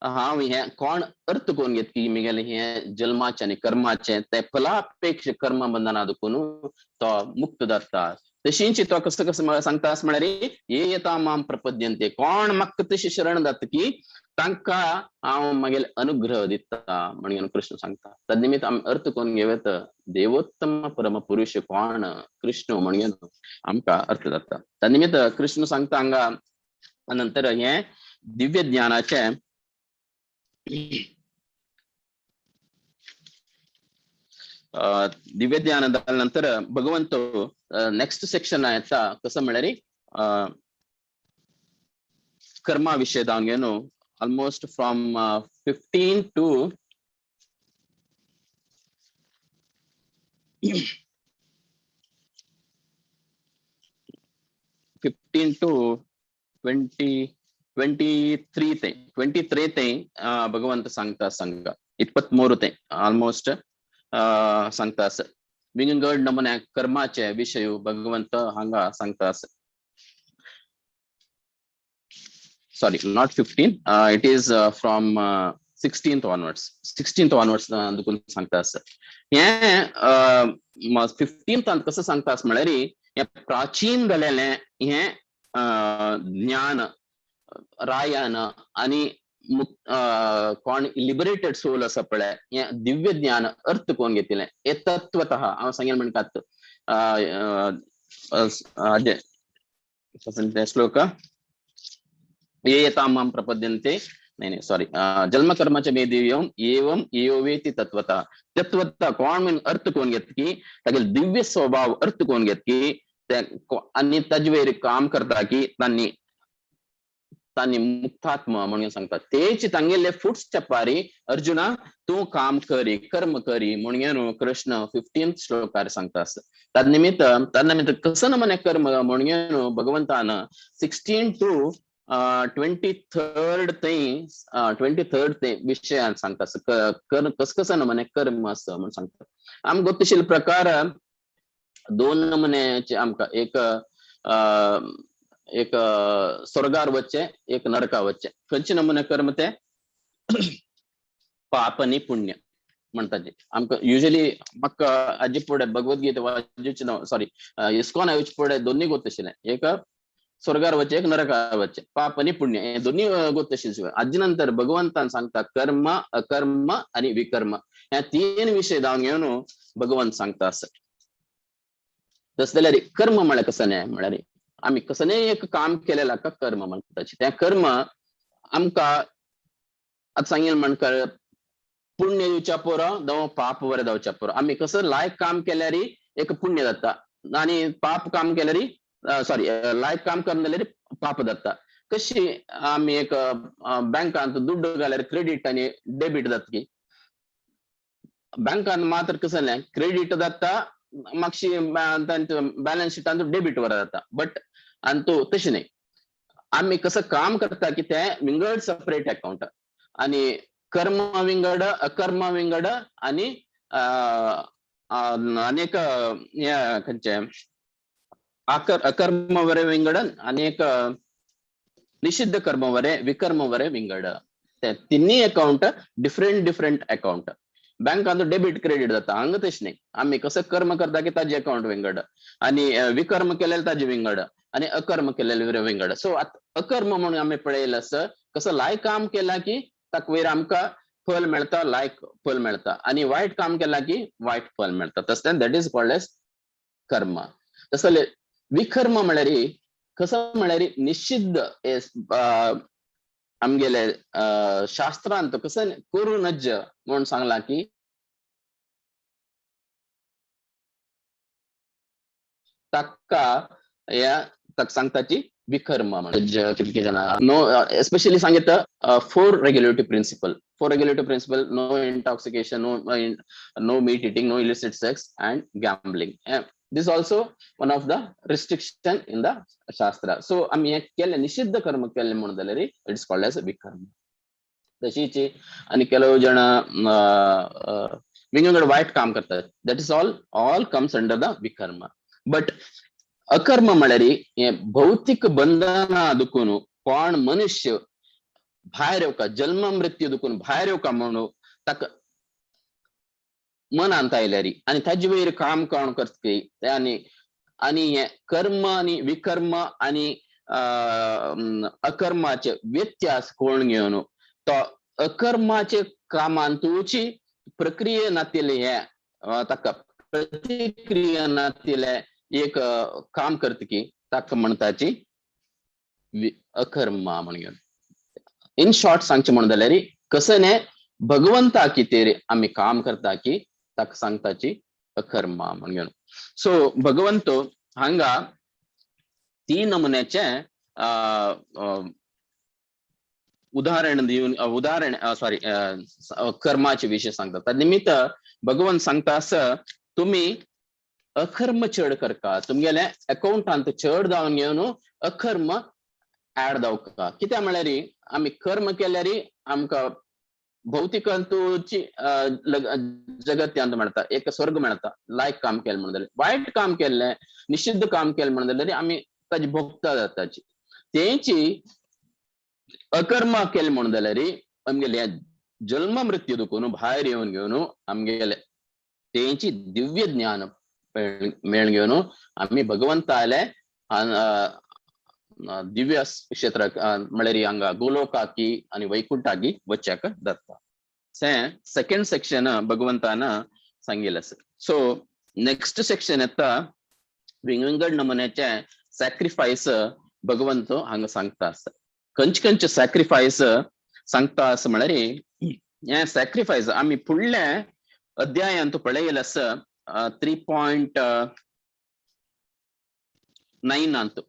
हांव हें कोण अर्थ कोण घेत की म्हगेलें हें जल्माचें आनी कर्माचें तें फलापेक्ष कर्म बंधना दुखून तो मुक्त जाता. तशींच तो कसो कसो सांगता म्हळ्यार ये येता माम प्रपद्यंते, कोण म्हाका तशी शरण जाता की तांकां हांव मागीर अनुग्रह दिता म्हणून कृष्ण सांगता. तद निमित्त आमी अर्थ कोण घेवत, देवोत्तम परम पुरुष कोण कृष्ण म्हणून आमकां अर्थ जाता. तद निमित्त कृष्ण सांगता हांगा नंतर हें दिव्य ज्ञानाचें दिव्य ज्ञान जाल्या नंतर भगवंत नेक्स्ट सेक्शन येता कसं म्हळ्यार कर्मा विशय जावन घेवन almost from 15 to 23 ते 23 ते भगवंत सांगता सांगा 23 ते ऑलमोस्ट सांगता आसा. विंगड नमुन्या कर्माचे विशय भगवंत हांगा सांगता आसा. Sorry, not 15, it is from 16th onwards. 16th onwards Dukun सांगता आसा. हें 15th कसं सांगता आसा म्हळ्यार हें प्राचीन जालेलें हें ज्ञान रायान आनी कोण लिबरेटेड सोल आसा पळय हें दिव्य ज्ञान अर्थ कोण घेतिलें हे तत्वतः हांव सांगेल म्हणटात श्लोक ये येतां मां प्रपद्यन्ते, नाही नाही सॉरी, जन्म कर्माचे मे दिव्यम एवं एववेति तत्वता. तत्वता कोण म्हण अर्थ कोण घेत की तागेले दिव्य स्वभाव अर्थ कोण घेत की आनी ताजे वयर काम करता की तांणी तांणी मुक्तात्मा म्हणून सांगता. तेच तांगेले फूट स्टेपारी अर्जुना तूं काम करी कर्म करी म्हणून कृष्ण 15th श्लोकार सांगता. तन्निमित्त तन्निमित्त कसं नमने कर्म म्हणून भगवंतान 16 to 23rd थंय 23rd थंय विशयान सांगता. कस कसं नमने कर्म असं म्हणून सांगता. आमकां गोतशील प्रकार दोन नमुन्याचे आमकां एक एक स्वर्गार वच्चे एक नरका वच्चे. खंयचे नमुने कर्म ते पाप आनी पुण्य म्हणटात. आमकां युजली म्हाका हाजे फुडें भगवद्गीता वाचूची ना, सॉरी इस्कॉन येवचे फुडें दोन्ही गोत आशिल्लें, एक स्वर्गार वच्चे एक नरकार वच्चे, पाप आनी पुण्य हे दोन्ही गोत आशिल्ले. हाजे नंतर भगवंतान सांगता कर्म अकर्म आनी विकर्म ह्या तीन विशय जावन घेवन भगवंत सांगता. असं तसं जाल्यार कर्म म्हळ्यार कसं न्हय म्हळ्यार आमी कसलें एक काम केलें का कर्म म्हणटात. तें कर्म आमकां आतां सांगील म्हणकर पुण्य दिवच्या पुरो जावं पाप बरें जावच्या पुरो. आमी कसं लायक काम केल्यार एक पुण्य जाता आनी पाप काम केल्यार सॉरी लायक काम करना जाल्यार पाप जाता. कशी आमी एक बँकांत दुड्ड घाल्यार क्रेडीट आनी डेबीट जाता की बँकांत मात्र कसं न्हय क्रेडीट जाता मातशी बॅलन्स शिटान डेबीट वर जाता, बट आनी तो तशें न्हय. आमी कसं काम करता की तें विंगड सेपरेट अकाउंट आनी कर्म विंगड अकर्म विंगड आनी अनेक खंयचे अकर्म वरे विंगड अनेक निषिद्ध कर्म वरे विकर्म वरे विंगड. ते तिन्ही अकाउंट डिफरंट डिफरंट अकाउंट. बँकांत डेबीट क्रेडीट जाता हांगा तशें न्हय. आमी कसं कर्म करता की ताजे अकाउंट विंगड आनी विकर्म केलेले ताजे विंगड आनी अकर्म केलेले विंगड. सो आतां अकर्म म्हणून आमी पळयलें आसा कसं लायक काम केलां की ताका वयर आमकां फल मेळटा, लायक फल मेळटा आनी वायट काम केलां की वायट फल मेळटा. तसलें that is called as कर्म. तसलें विकर्म म्हळ्यार कसं म्हळ्यार निषिद्ध आमगेले शास्त्रांत कसं करूं नज म्हणून सांगलां की ताका ह्या ताका सांगताची विकर्म म्हणजे कितके जाणां नो एस्पेशली सांगित four regulative principle. Four regulative principle: no intoxication, no meat eating, no illicit sex and gambling. This also one of the restriction in the shastra. So आमी हें केलें निषिद्ध कर्म केलें म्हणून जाल्यार it's called as विकर्म. तशीच आनी ಕೆಲವು जण विंगड वायट काम करतात, that is all all comes under the विकर्म. बट अकर्म म्हळ्यार हें भौतीक बंधना दुखून कोण मनुष्य भायर येवका जन्म मृत्यू दुखून भायर येवका म्हणून ताका मनांत आयल्यार आनी ताजे वयर काम कोण करता आनी आनी हें कर्म आनी विकर्म आनी अकर्माचे व्यत्यास कोण घेवन तो अकर्माचे कामांतूची प्रक्रिया नातिल्लें हें ताका प्रतिक्रिया नातिल्लें एक काम करता की ताका म्हणटाची अकर्मा म्हणून. इन शॉर्ट सांगचें म्हणून जाल्यार कसं न्हय भगवंता कितें आमी काम करता की ताका सांगताची अकर्मा म्हणून. सो भगवंत हांगा तीन नमुन्याचे उदाहरण दिवन उदाहरण सॉरी कर्माचे विशय सांगता. त्या निमित्त भगवंत सांगता असं तुमी अकर्म चड करका, तुमगेले अकाउंटांत चड जावन घेवन अकर्म ऍड जावका. कित्याक म्हळ्यार आमी कर्म केल्यार आमकां भौतिकांतूची जगत्यांत मेळटा, एक स्वर्ग मेळटा लायक काम केलें म्हणून जाल्यार. वायट काम केल्लें निषिद्ध काम केलें म्हणून जाल्यार आमी ताजी भोगता जाताची. तेंची अकर्म केलें म्हणून जाल्यार आमगेले जन्म मृत्यू दुखून भायर येवन घेवन आमगेले तेंची दिव्य ज्ञान मेळून घेवन आमी भगवंताले दिव्य क्षेत्र म्हळ्यार हांगा गोलोकाकी आनी वैकुंठाकी वच्याक जाता. सेकंड सेक्शन भगवंतान सांगिल्लें आसा. सो नेक्स्ट सेक्शन येता विंगड नमुन्याचे सॅक्रिफायस भगवंत हांगा सांगता आसा. खंयचे खंयचे सॅक्रिफायस सांगता आसा म्हळ्यार हें सॅक्रिफायस आमी फुडल्या अध्यायांत पळयलें आसा 3.9 अंत,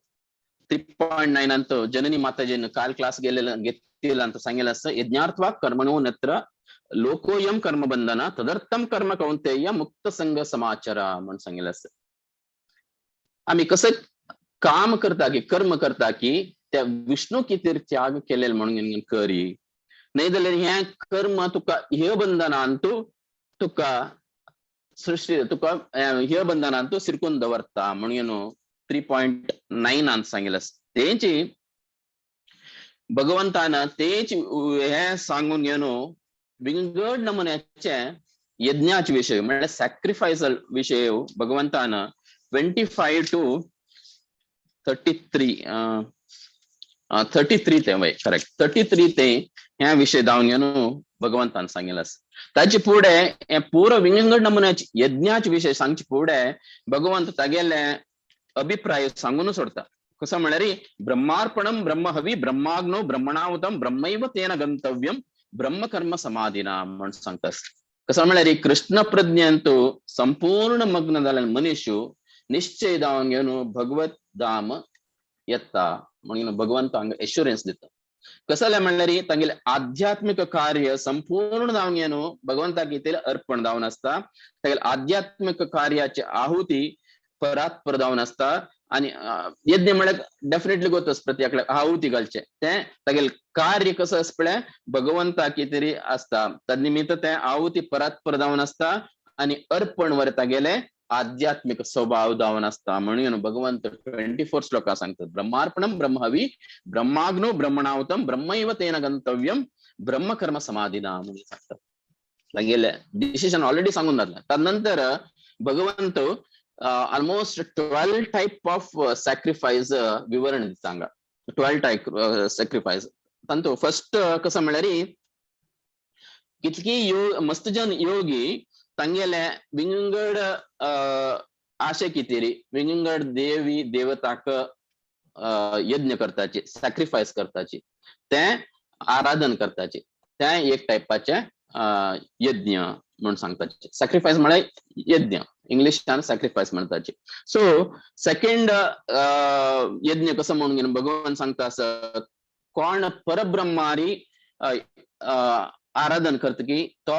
3.9 अंत जननी माताजीन काल क्लास गेलेलं घेतिಲ್ಲ ಅಂತ सांगितलं असं, यज्ञार्थवा कर्मणो नत्र लोकोयम कर्मबंधನ तदर्थम कर्म कौंतेय मुक्त संघ समाचार म्हणून सांगितलं असं. आम्ही कसं काम करता की कर्म करता की त्या विष्णू कितीर त्याग केलेलं म्हणून करी, नाही जाल्यार हें कर्म तुका हे बंधनान तूं तुका सृष्टी तुका हे बंधनान तूं सिरकून दवरता म्हणून 3.9 आन सांगितलं. तेची भगवंतान तेच हे सांगून घेवन विंगड नमुन्याचे यज्ञाचे विशय म्हळ्यार सॅक्रिफायसल विशय भगवंतान 25 to 33, 33 ते वय करेक्ट 33 ते ह्या विशय धावन घेवन भगवंतान सांगितलं. ताचे फुडें हे पुरो विंगड नमुन्याचे यज्ञाचे विशय सांगचे फुडें भगवंत तागेले अभिप्राय सांगून सोडता. कसं म्हळ्यार ब्रह्मार्पणम ब्रह्महवी ब्रह्माग्नो ब्रह्मणावतम ब्रह्मैव तेन गंतव्यम ब्रह्मकर्म समाधिना म्हण सांगता. कसं म्हळ्यार कृष्ण प्रज्ञेंतु संपूर्ण मग्न जाल्ले मनीस निश्चय जावन घेवन भगवत धाम येता म्हणून भगवंत हांगा एश्युरन्स दिता. कसं म्हणल्यार तांगेले आध्यात्मिक कार्य संपूर्ण जावन घेवन भगवंताक कितें अर्पण जावन आसता. तागेले आध्यात्मिक कार्याची आहुती परात्पर जावन आसता. आणि यज्ञ म्हळ्यार डेफिनेटली गोतस प्रति आपल्याक आहुती घालचे तें तागेले कार्य कसं आसता पळय भगवंता कितें आसता तद निमित्त तें आहुती परात्पर जावन आसता आणि अर्पण वर तागेले आध्यात्मिक स्वभाव जावन आसता. म्हणून भगवंत 24 श्लोका सांगतात, ब्रह्मार्पणम ब्रह्महवी ब्रह्माग्नो ब्रह्मणावतम ब्रह्मैव तेन गंतव्यम ब्रह्मकर्म समाधिना म्हणून सांगतात. तागेले डिसिजन ऑलरेडी सांगून जातलें. तदनंतर Bhagwant almost 12 type of sacrifice विवरण दिता हांगा. 12 टायप सॅक्रिफायस तांतू फर्स्ट कसं म्हळ्यार कितकी यो मस्तजन योगी तांगेले विंगड आशे कितेरी विंगड देवी देवताक यज्ञ करताची सॅक्रिफायस करताची ते आराधन करताची ते एक टायपाचे यज्ञ म्हणून सांगताचे. सॅक्रिफायस म्हळ्यार यज्ञ, इंग्लिशान सॅक्रिफायस म्हणताचे. सो सेकंड यज्ञ कसं म्हणून भगवान सांगता असं, कोण परब्रह्मारी आराधन करता की तो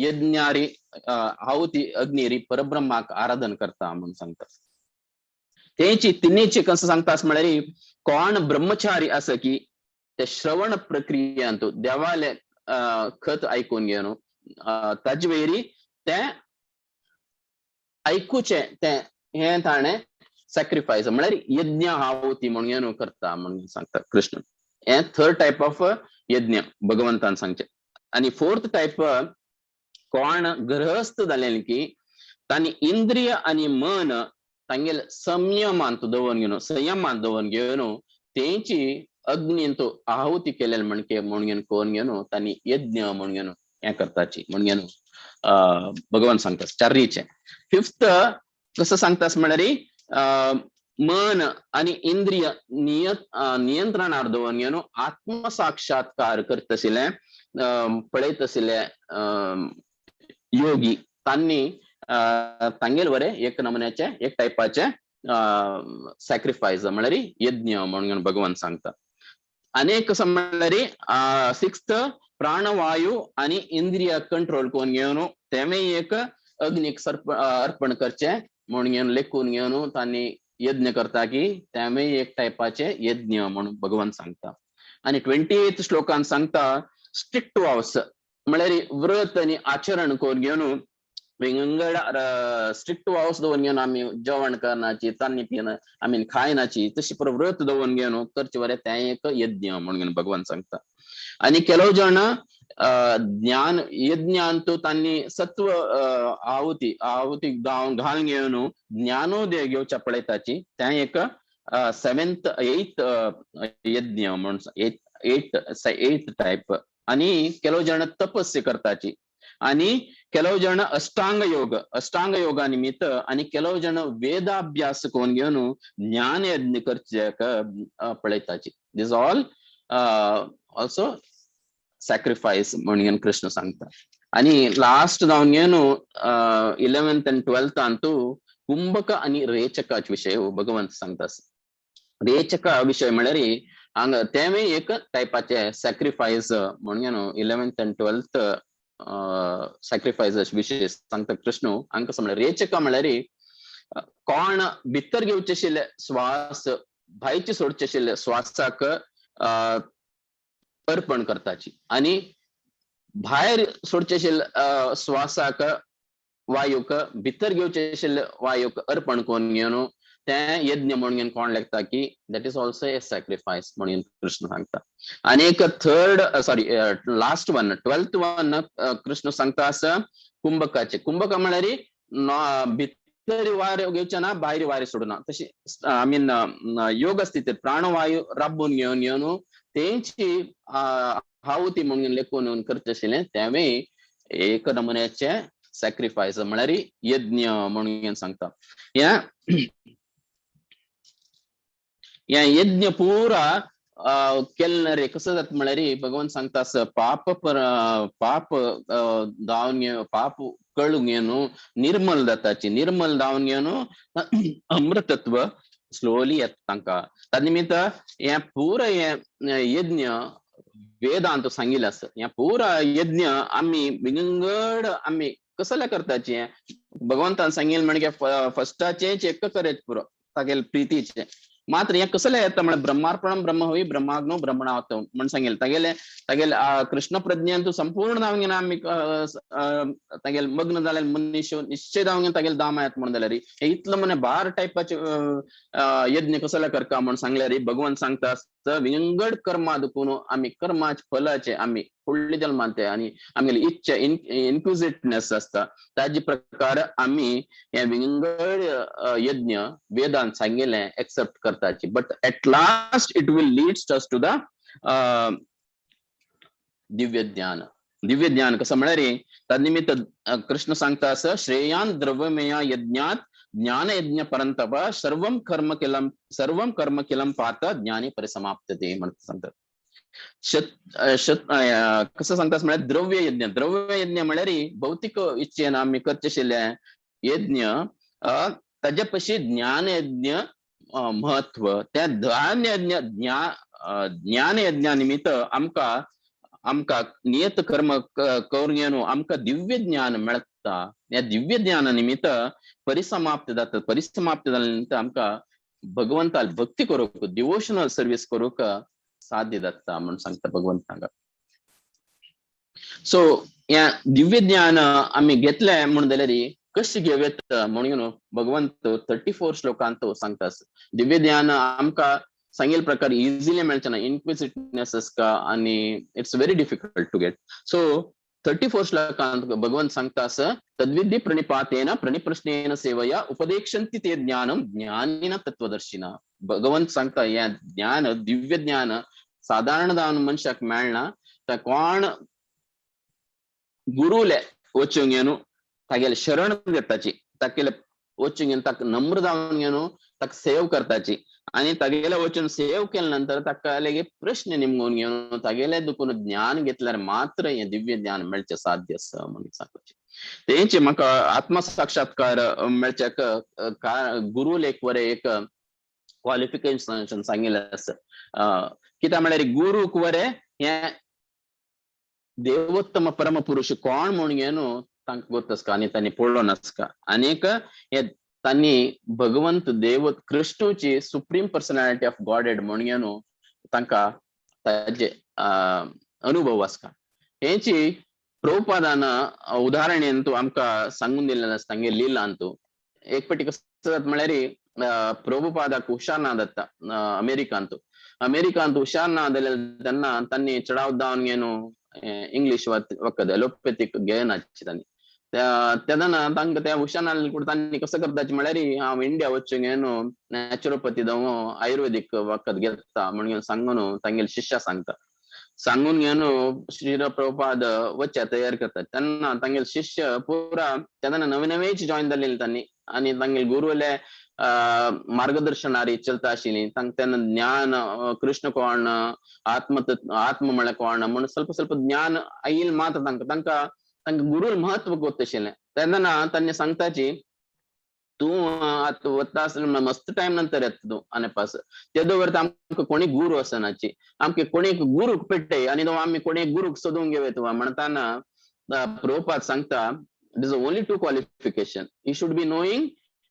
यज्ञारी आहुती अग्निरी परब्रह्माक आराधन करता म्हणून सांगता. तेची तिन्हीची कसं सांगता म्हळ्यार कोण ब्रह्मचारी आसा की ते श्रवण प्रक्रियेंत देवाले खत आयकून घेवन ताजे वयरी ते आयकुचे ते हें ताणें सॅक्रिफायस म्हळ्यार यज्ञ आहुती म्हणून करता म्हणून सांगता कृष्ण. हें थर्ड टायप ऑफ यज्ञ भगवंतान सांगचें. आणि फोर्थ टायप कोण गृहस्थ जालें की तांणी इंद्रिय आणि मन तांगेले संयमांत दवरून घेवन संयमांत दवरून घेवन तेंची अग्नींत आहुती केलेले म्हणके म्हणून घेवन करून घेवन तांणी यज्ञ म्हणून घेवन हें करताची म्हणून घेवन भगवान सांगता चारीचे. फिफ्थ कसं सांगतास म्हळ्यार मन आणि इंद्रिय नियंत्रणार दवरून घेवन आत्मसाक्षात्कार करत आशिल्ले पळयत आशिल्ले योगी तांणी तांगेल बरे एक नमुन्याचे एक टायपाचे सॅक्रिफायस म्हळ्यार यज्ञ म्हणून भगवान सांगता. अनेक कसं म्हळ्यार सिक्स्थ प्राणवायू आणि इंद्रिय कंट्रोल करून घेवन तेमे एक अग्नीक सर्प अर्पण करचे म्हणून घेवन लेखून घेवन तांणी यज्ञ करता की तेमे एक टायपाचे यज्ञ म्हणून भगवान सांगता. आणि 28 श्लोकान सांगता स्ट्रिक्ट वावस म्हळ्यार व्रत आणि आचरण करून घेवन विंगड स्ट्रिक्ट वावस दवरून घेवन आमी जेवण करनाची तान्नी पिना आमी खायनाची तशी पुरो व्रत दवरून घेवन करचे बरें तें एक यज्ञ म्हणून भगवान सांगता. आणि ಕೆಲವು जण ज्ञान यज्ञांतु तांणी सत्व आहुती आहुती घालून घेवन ज्ञानोदय घेवच्या पळयताची तें एक सेवेंथ एथ यज्ञ म्हणून एट एट टायप. आणि ಕೆಲವು जण तपस्या करताची आणि ಕೆಲವು ಜನ ಅಷ್ಟಾಂಗ ಯೋಗ, अष्टांग योगा निमित्त आणि ಕೆಲವು जण वेदाभ्यास करून घेवन ज्ञान यज्ञ करच्याक पळयताची. This all also sacrifice म्हणून कृष्ण सांगता. आणि लास्ट जावन घेवन 11th and 12th अंतू कुंभक आणि रेचकाच विषय भगवंत सांगता. रेचका विषय म्हळ्यार हांगा तेंवूय एक टायपाचे सॅक्रिफायस म्हणून 11th and 12th sacrifice विशय सांगता कृष्ण. हांगा कसो म्हळ्यार रेचका म्हळ्यार कोण भितर घेवचे आशिल्ले श्वास भायचे सोडचे आशिल्ले श्वासाक अर्पण करताची आणि भायर सोडचे आशिल्ले श्वासाक वायूक भितर घेवचे आशिल्ले वायूक अर्पण करून घेवन तें यज्ञ म्हणून कोण लेखता की that is also a sacrifice म्हणून कृष्ण सांगता. आणि एक third sorry last one 12th one Krishna सांगता असं कुंभकाचे. कुंभक म्हळ्यार भितर वारे घेवचे ना भायर वारे सोडना, तशी I mean योग स्थितीत प्राणवायू राबून घेवन घेवन तेंची हावती म्हणून लेखून करचे आशिल्लें तेंवूय एक नमुन्याचे सॅक्रिफायस म्हळ्यार यज्ञ म्हणून सांगता. ह्या ह्या यज्ञ पुरा केल्ले रे कसं जाता म्हळ्यार भगवान सांगता असं पाप पाप धांवन घेवन पाप कळून घेवन निर्मल जाताची, निर्मल धांवन घेवन अमृतत्व स्लोली येता तांकां. त्या निमित्त हें पुरा हें यज्ञ वेदांत सांगिल्लें आसा. हें पुरा यज्ञ आमी विंगड आमी कसले करताची भगवंतान सांगिल्लें म्हणजे फस्टाचें एक करेत पुरो तागेले प्रितीचें. मात्र हें कसलें येता म्हळ्यार ब्रह्मार्पणम ब्रह्महोई ब्रह्माग्नो ब्रह्मणावत म्हण सांगिल्लें. तागेले तागेले कृष्ण प्रज्ञेन तूं संपूर्ण जावन आमी तागेले मग्न जालेले मनीस निश्चय जावन तागेले दाम येता म्हणून जाल्यार हे इतलो म्हणे बार टायपाचे यज्ञ कसले करका म्हण सांगल्यार भगवान सांगता आसता विंगड कर्मा दुखून आमी कर्माचे फलाचे आमी फुडले जल्मांत ते आनी आमगेली इच्छा इन्क्विजिटनेस आसता ताजे प्रकार आमी हे विंगड यज्ञ वेदांत सांगिल्लें accept करताची. But at last it will leads us to the Divya ज्ञान. दिव्य ज्ञान कसं म्हळ्यार त्या निमित्त कृष्ण सांगता असं श्रेयान द्रव्यमया यज्ञात ज्ञान यज्ञ परंतप सर्वं कर्म किलम सर्वं कर्म किलम पार्थ ज्ञानी परिसमाप्तते म्हणून सांगतात. कसं सांगतात म्हळ्यार द्रव्य यज्ञ. द्रव्य यज्ञ म्हळ्यार भौतिक इच्छेन आमी करचे आशिल्ले यज्ञ ताजे पशी ज्ञान यज्ञ म्हत्व. त्या ज्ञान यज्ञ ज्ञान यज्ञा निमित्त आमकां आमकां नियत कर्म करून घेवन आमकां दिव्य ज्ञान मेळटा. ह्या दिव्य ज्ञाना निमित्त परिसमाप्त जाता. परिसमाप्त जाल्या नंतर आमकां भगवंताल भक्ती करूंक डिवोशनल सर्वीस करूंक साध्य जाता म्हणून सांगता भगवंत हांगा. सो ह्या दिव्य ज्ञान आमी घेतलें म्हणून जाल्यार कशें घेवं म्हणून भगवंत 34 श्लोकांत सांगता. दिव्य ज्ञान आमकां सांगिल्ले प्रकार इझिली मेळचें ना, इन्क्विजिटनेस आसता आनी it's very difficult to get. So 34 श्लोकांत Bhagwant सांगता असं तद्विद्धि प्रणिपातेन प्रणिप्रश्नेन सेवया उपदेक्षन्ति ते ज्ञानम ज्ञानिन तत्वदर्शिना. भगवंत सांगता हें ज्ञान दिव्य ज्ञान सादारण जावन मनशाक मेळना. तर कोण गुरुले वचूंक घेवन तागेले शरण घेताची, तागेले वचूंक घेवन ताका नम्र जावन घेवन ताका सेव करताची आनी तागेले वचून सेव केले नंतर ताका लेगीत प्रश्न निमगून घेवन तागेले दुखून ज्ञान घेतल्यार मात्र हें दिव्य ज्ञान मेळचें साध्य आसा म्हणून सांगपाचें. तेंचे म्हाका आत्मसाक्षात्कार मेळच्याक गुरूल एक बरें एक क्वॉलिफिकेशन सांगिल्लें आसा. कित्याक म्हळ्यार गुरूक बरें हें देवोत्तम परमपुरुष कोण म्हणून घेवन तांकां गोत आसता आनी तांणी पळोवन आसता. आनीक हे तांणी भगवंत देव कृष्णूची सुप्रीम पर्सनॅलिटी ऑफ गॉडेड म्हणून घेवन तांकां ताजे अनुभव आसता. हेची प्रभुपादान उदाहरणेन तूं आमकां सांगून दिल्लें आसता तांगे लिलान. तूं एक पटी कसं जाता म्हळ्यार प्रभुपादाक हुशार ना जाता अमेरिकांत. अमेरिकांत हुशार ना जाल्यार तेन्ना तांणी चडाव जावन घेवन इंग्लीश वखद एलोपॅथीक घेयनाची तांणी. तेन्ना तांकां त्या हुशार नासले कुडीं तांणी कसं करताची म्हळ्यार हांव इंडिया वचून घेवन नॅचरोपॅथी जावं आयुर्वेदीक वखद घेता म्हणून सांगून तांगेले शिष्या सांगता. सांगून घेवन श्री प्रभुपाद वच्च्या तयार करतात. तेन्ना तांगेले शिष्य पुरा तेन्ना नवे नवेच जॉईन जाल्ले तांणी आनी तांगेले गुरुले मार्गदर्शनारी चलता आशिल्ली. तांकां तेन्ना ज्ञान कृष्ण कोण, आत्म आत्म म्हळ्यार कोण म्हूण ಸ್ವಲ್ಪ ಸ್ವಲ್ಪ ज्ञान आयिल्लें मात्र तांकां तांकां तांकां गुरूल महत्व गोत आशिल्लें. तेन्ना तांणी सांगताची तूं आतां वता आसलें मस्त टायम नंतर येता तूं आनी पास तेदो वर्त आमकां कोणी गुरू आसनाची, आमकां कोणी गुरूक पेटय आनी आमी कोणी गुरूक सोदूंक घेवया तुका म्हणटाना प्रभुपाद सांगता it is only two qualification. He should be knowing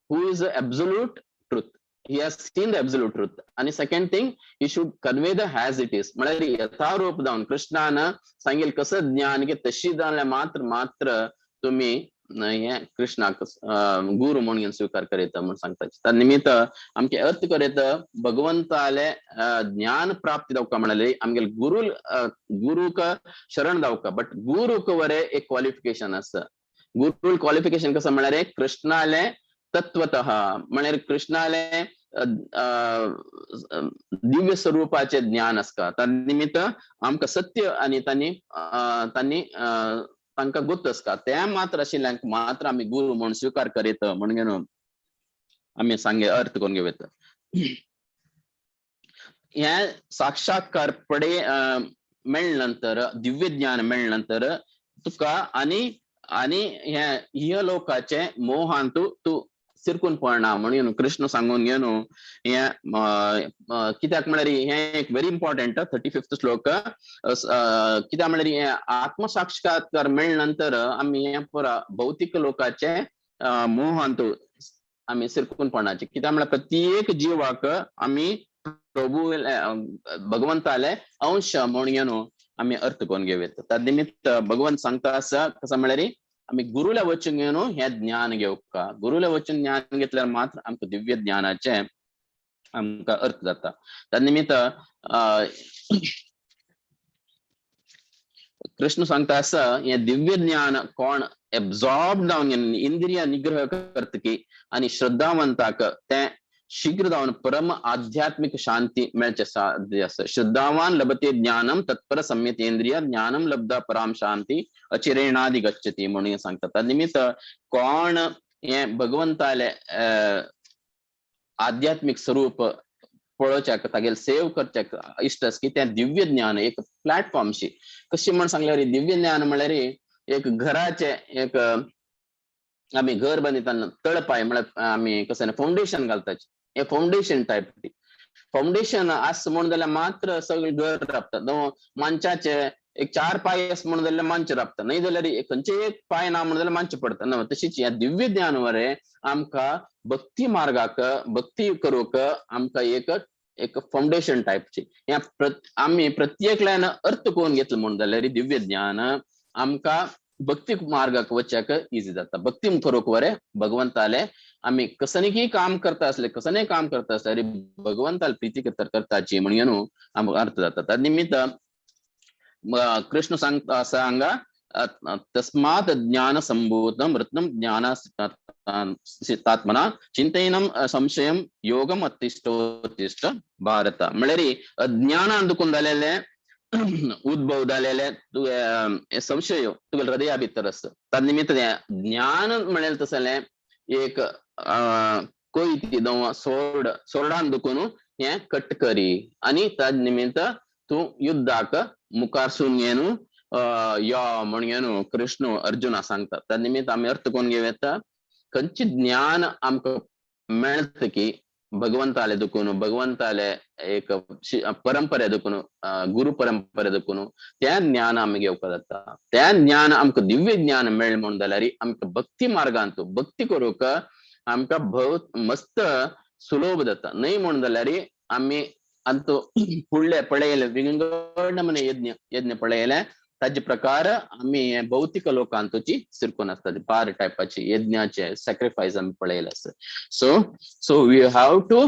who is the absolute truth. He has seen the absolute truth. And second thing, he should convey the as it is. म्हळ्यार यथारूप जावन कृष्णान सांगेल कसं ज्ञान की तशी जाल्यार मात्र मात्र तुम्ही हे कृष्णाक गुरु म्हणून स्वीकार करीत म्हूण सांगता. त्या निमित्त आमचे अर्थ करीत भगवंताले ज्ञान प्राप्ती जावका म्हळ्यार आमगेले गुरु गुरुक शरण जावका. बट गुरुक वरे एक क्वॉलिफिकेशन आसा. गुरुल क्वॉलिफिकेशन कसं म्हळ्यार कृष्णाले तत्वतः म्हळ्यार कृष्णाले दिव्य स्वरूपाचे ज्ञान आसता. त्या निमित्त आमकां सत्य आनी तांणी तांणी तांकां गोत आसता ते मात्र आशिल्ल्यांक मात्र आमी गुरु म्हूण स्वीकार करीत म्हणून घेवन आमी सांगे अर्थ करून घेवया. हे साक्षात्कार पडे मेळ्ळे नंतर दिव्य ज्ञान मेळ्ळे नंतर तुका आनी आनी हे इहलोकाचे मोहान तूं तूं सिरकून पडना म्हणून कृष्ण सांगून घेवन हे कित्याक म्हळ्यार हे एक व्हेरी इम्पॉर्टंट 35th श्लोक. कित्याक म्हळ्यार हे आत्मसाक्षात्कार मेळ्ळे नंतर आमी हे पुरा भौतीक लोकाचे मोहान तूं आमी सिरकून पडनाचे. कित्याक म्हळ्यार प्रत्येक जिवाक आमी प्रभू भगवंताले अंश म्हणून घेवन आमी अर्थ करून घेवया. त्या निमित्त भगवंत सांगता आसा कसं म्हळ्यार आमी गुरुला वचून घेवन हें ज्ञान घेवका. गुरुला वचून ज्ञान घेतल्यार मात्र आमकां दिव्य ज्ञानाचे आमकां अर्थ जाता. त्या निमित्त कृष्ण सांगता आसा हें दिव्य ज्ञान कोण एब्झॉर्ब जावन इंद्रिय निग्रह करतकी आनी श्रद्धावंताक तें शीघ्र जावन परम आध्यात्मिक शांती मेळचे साध्य आसा. श्रद्धावान लभते ज्ञानम तत्पर संयतेंद्रिय ज्ञानम लब्धा पराम शांती अचिरेणादि गच्छती म्हणून सांगता. त्या निमित्त कोण हे भगवंताले आध्यात्मिक स्वरूप पळोवच्याक तागेले सेव करच्याक इश्ट आसा की तें दिव्य ज्ञान एक प्लॅटफॉर्मशी कशी म्हण सांगल्यार दिव्य ज्ञान म्हळ्यार एक घराचे एक आमी घर बांदितना तळपाय म्हळ्यार आमी कसं फावंडेशन घालताचे. हे फावंडेशन टायप फावंडेशन आस म्हण जाल्यार मात्र सगळें घर राबता. मानशाचे एक चार पांय आस म्हण जाल्यार मानचें राबता, न्हय जाल्यार खंयचे एक पांय ना म्हण जाल्यार मानचें पडटा. न्हय तशीच ह्या दिव्य ज्ञान वरे आमकां भक्ती मार्गाक भक्ती करूंक आमकां एक एक फावंडेशन टायपची ह्या आमी प्रत्येकल्यान अर्थ करून घेतलो म्हण जाल्यार दिव्य ज्ञान आमकां भक्ती मार्गाक वच्याक इजी जाता. भक्ती करूंक वरे भगवंताले आमी कसनीकी काम करता आसले कसनेय काम करता आसले भगवंताले प्रिती करताची म्हणून आमकां अर्थ जाता. त्या निमित्त कृष्ण सांगता आसा हांगा तस्मात् ज्ञान संभूतम रत्नम ज्ञान तात्मना चिंतयनम संशयम योगम अतिष्ठोतिष्ठ भारत. म्हळ्यार अज्ञानान दुखून जालेले उद्भव जालेले तुगे संशय तुगे हृदया भितर आसा. त्या निमित्त ज्ञान म्हणलें तसलें एक कोयती सोड सोरडान दुखून हें कट करी आनी त्या निमित्त तूं युद्धाक मुखार सून घेवन यो म्हण घेवन कृष्ण अर्जुना सांगता. त्या निमित्त आमी अर्थ करून घेवं येता खंयचें ज्ञान आमकां मेळटा की भगवंताले दुखून भगवंताले एक परंपरे दुखून गुरु परंपरे दुखून तें ज्ञान आमी घेवपाक जाता. तें ज्ञान आमकां दिव्य ज्ञान मेळ्ळें म्हूण जाल्यार आमकां भक्ती मार्गांत भक्ती करूंक आमकां भोव मस्त सुलभ जाता. न्हय म्हूण जाल्यार आमी अंतू फुडले पळयले विंगड नमूने यज्ञ यज्ञ पळयले ताजे प्रकार आमी भौतिक लोकांतूची सिरकून आसता बार टायपाची यज्ञाचे सॅक्रिफायस आमी पळयले आसा. So so we have to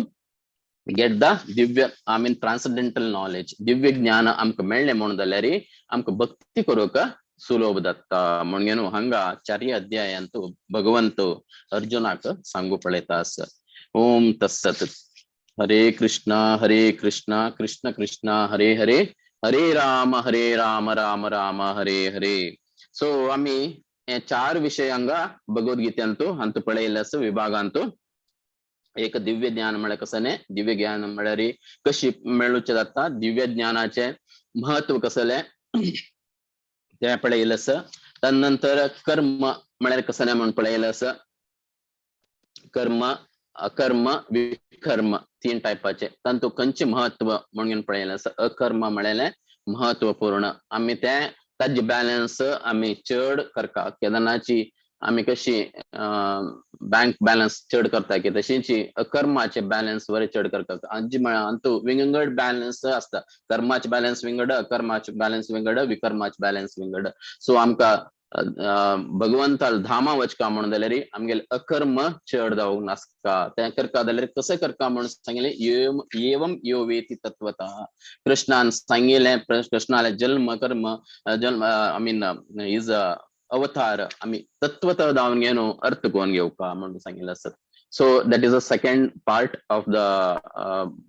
get the Divya I mean transcendental knowledge. दिव्य ज्ञान आमकां मेळ्ळें म्हूण जाल्यार आमकां भक्ती करूंक सुलभ जाता. म्हणून हांगा चारय अध्यायांत भगवंत अर्जुनाक सांगू पळयता आसा. ओम तत्सत. हरे कृष्णा कृष्णा कृष्णा हरे हरे, हरे राम हरे राम राम राम हरे हरे. सो आमी हे चार विशय हांगा भगवद्गीतेंतु अंतु पळयले आसा विभागांतु. एक दिव्य ज्ञान म्हळ्यार कसलें, दिव्य ज्ञान म्हळ्यार कशी मेळोवचें जाता, दिव्य ज्ञानाचें महत्व कसलें तें पळयलें आसा. तदनंतर कर्म म्हळ्यार कसलें म्हूण पळयलें आसा, कर्म अकर्म विकर्म तीन टायपाचे, तांतू खंयचें महत्व म्हणून पळयलें आसा. अकर्म म्हळ्यार महत्वपूर्ण, आमी तें ताजे बॅलन्स आमी चड करता. केदनाची आमी कशी बँक बॅलन्स चड करता की तशीच अकर्माचे बॅलन्स बरें चड करता. आजी म्हळ्यार अंतू विंगड बॅलन्स आसता, कर्माचे बॅलन्स विंगड, अकर्माचे बॅलन्स विंगड, विकर्माचे बॅलन्स विंगड. सो आमकां भगवंताल धामा वचका म्हणून जाल्यार आमगेले अकर्म चड जावंक नासता. तें करता जाल्यार कशें करता म्हणून सांगिल्लें, एवं यो वेति तत्वता. कृष्णान सांगिल्लें, कृष्णाले जल्म कर्म जल्म I mean is अवतार आमी तत्वता जावन घेवन अर्थ कोण घेवका म्हणून सांगिल्लें आसत. So that is the second part of the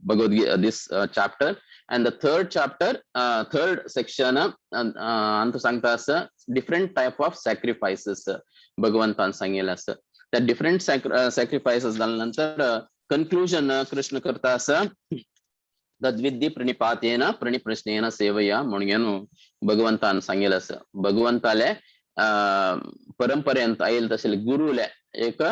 Bhagavad Gita this chapter. And the third chapter, third section Antu सांगता आसा डिफरंट टायप ऑफ सॅक्रिफायसीस भगवंतान सांगिल्लें आसा. त्या डिफरंट सॅक्रिफायसीस जाल्या नंतर कन्क्लुजन कृष्ण करता आसा, तद्विद्धी प्रणिपातेन प्रणिप्रश्नेन सेवया म्हणून भगवंतान सांगिल्लें आसा. भगवंताले परंपरेंत आयल तशें गुरुले एक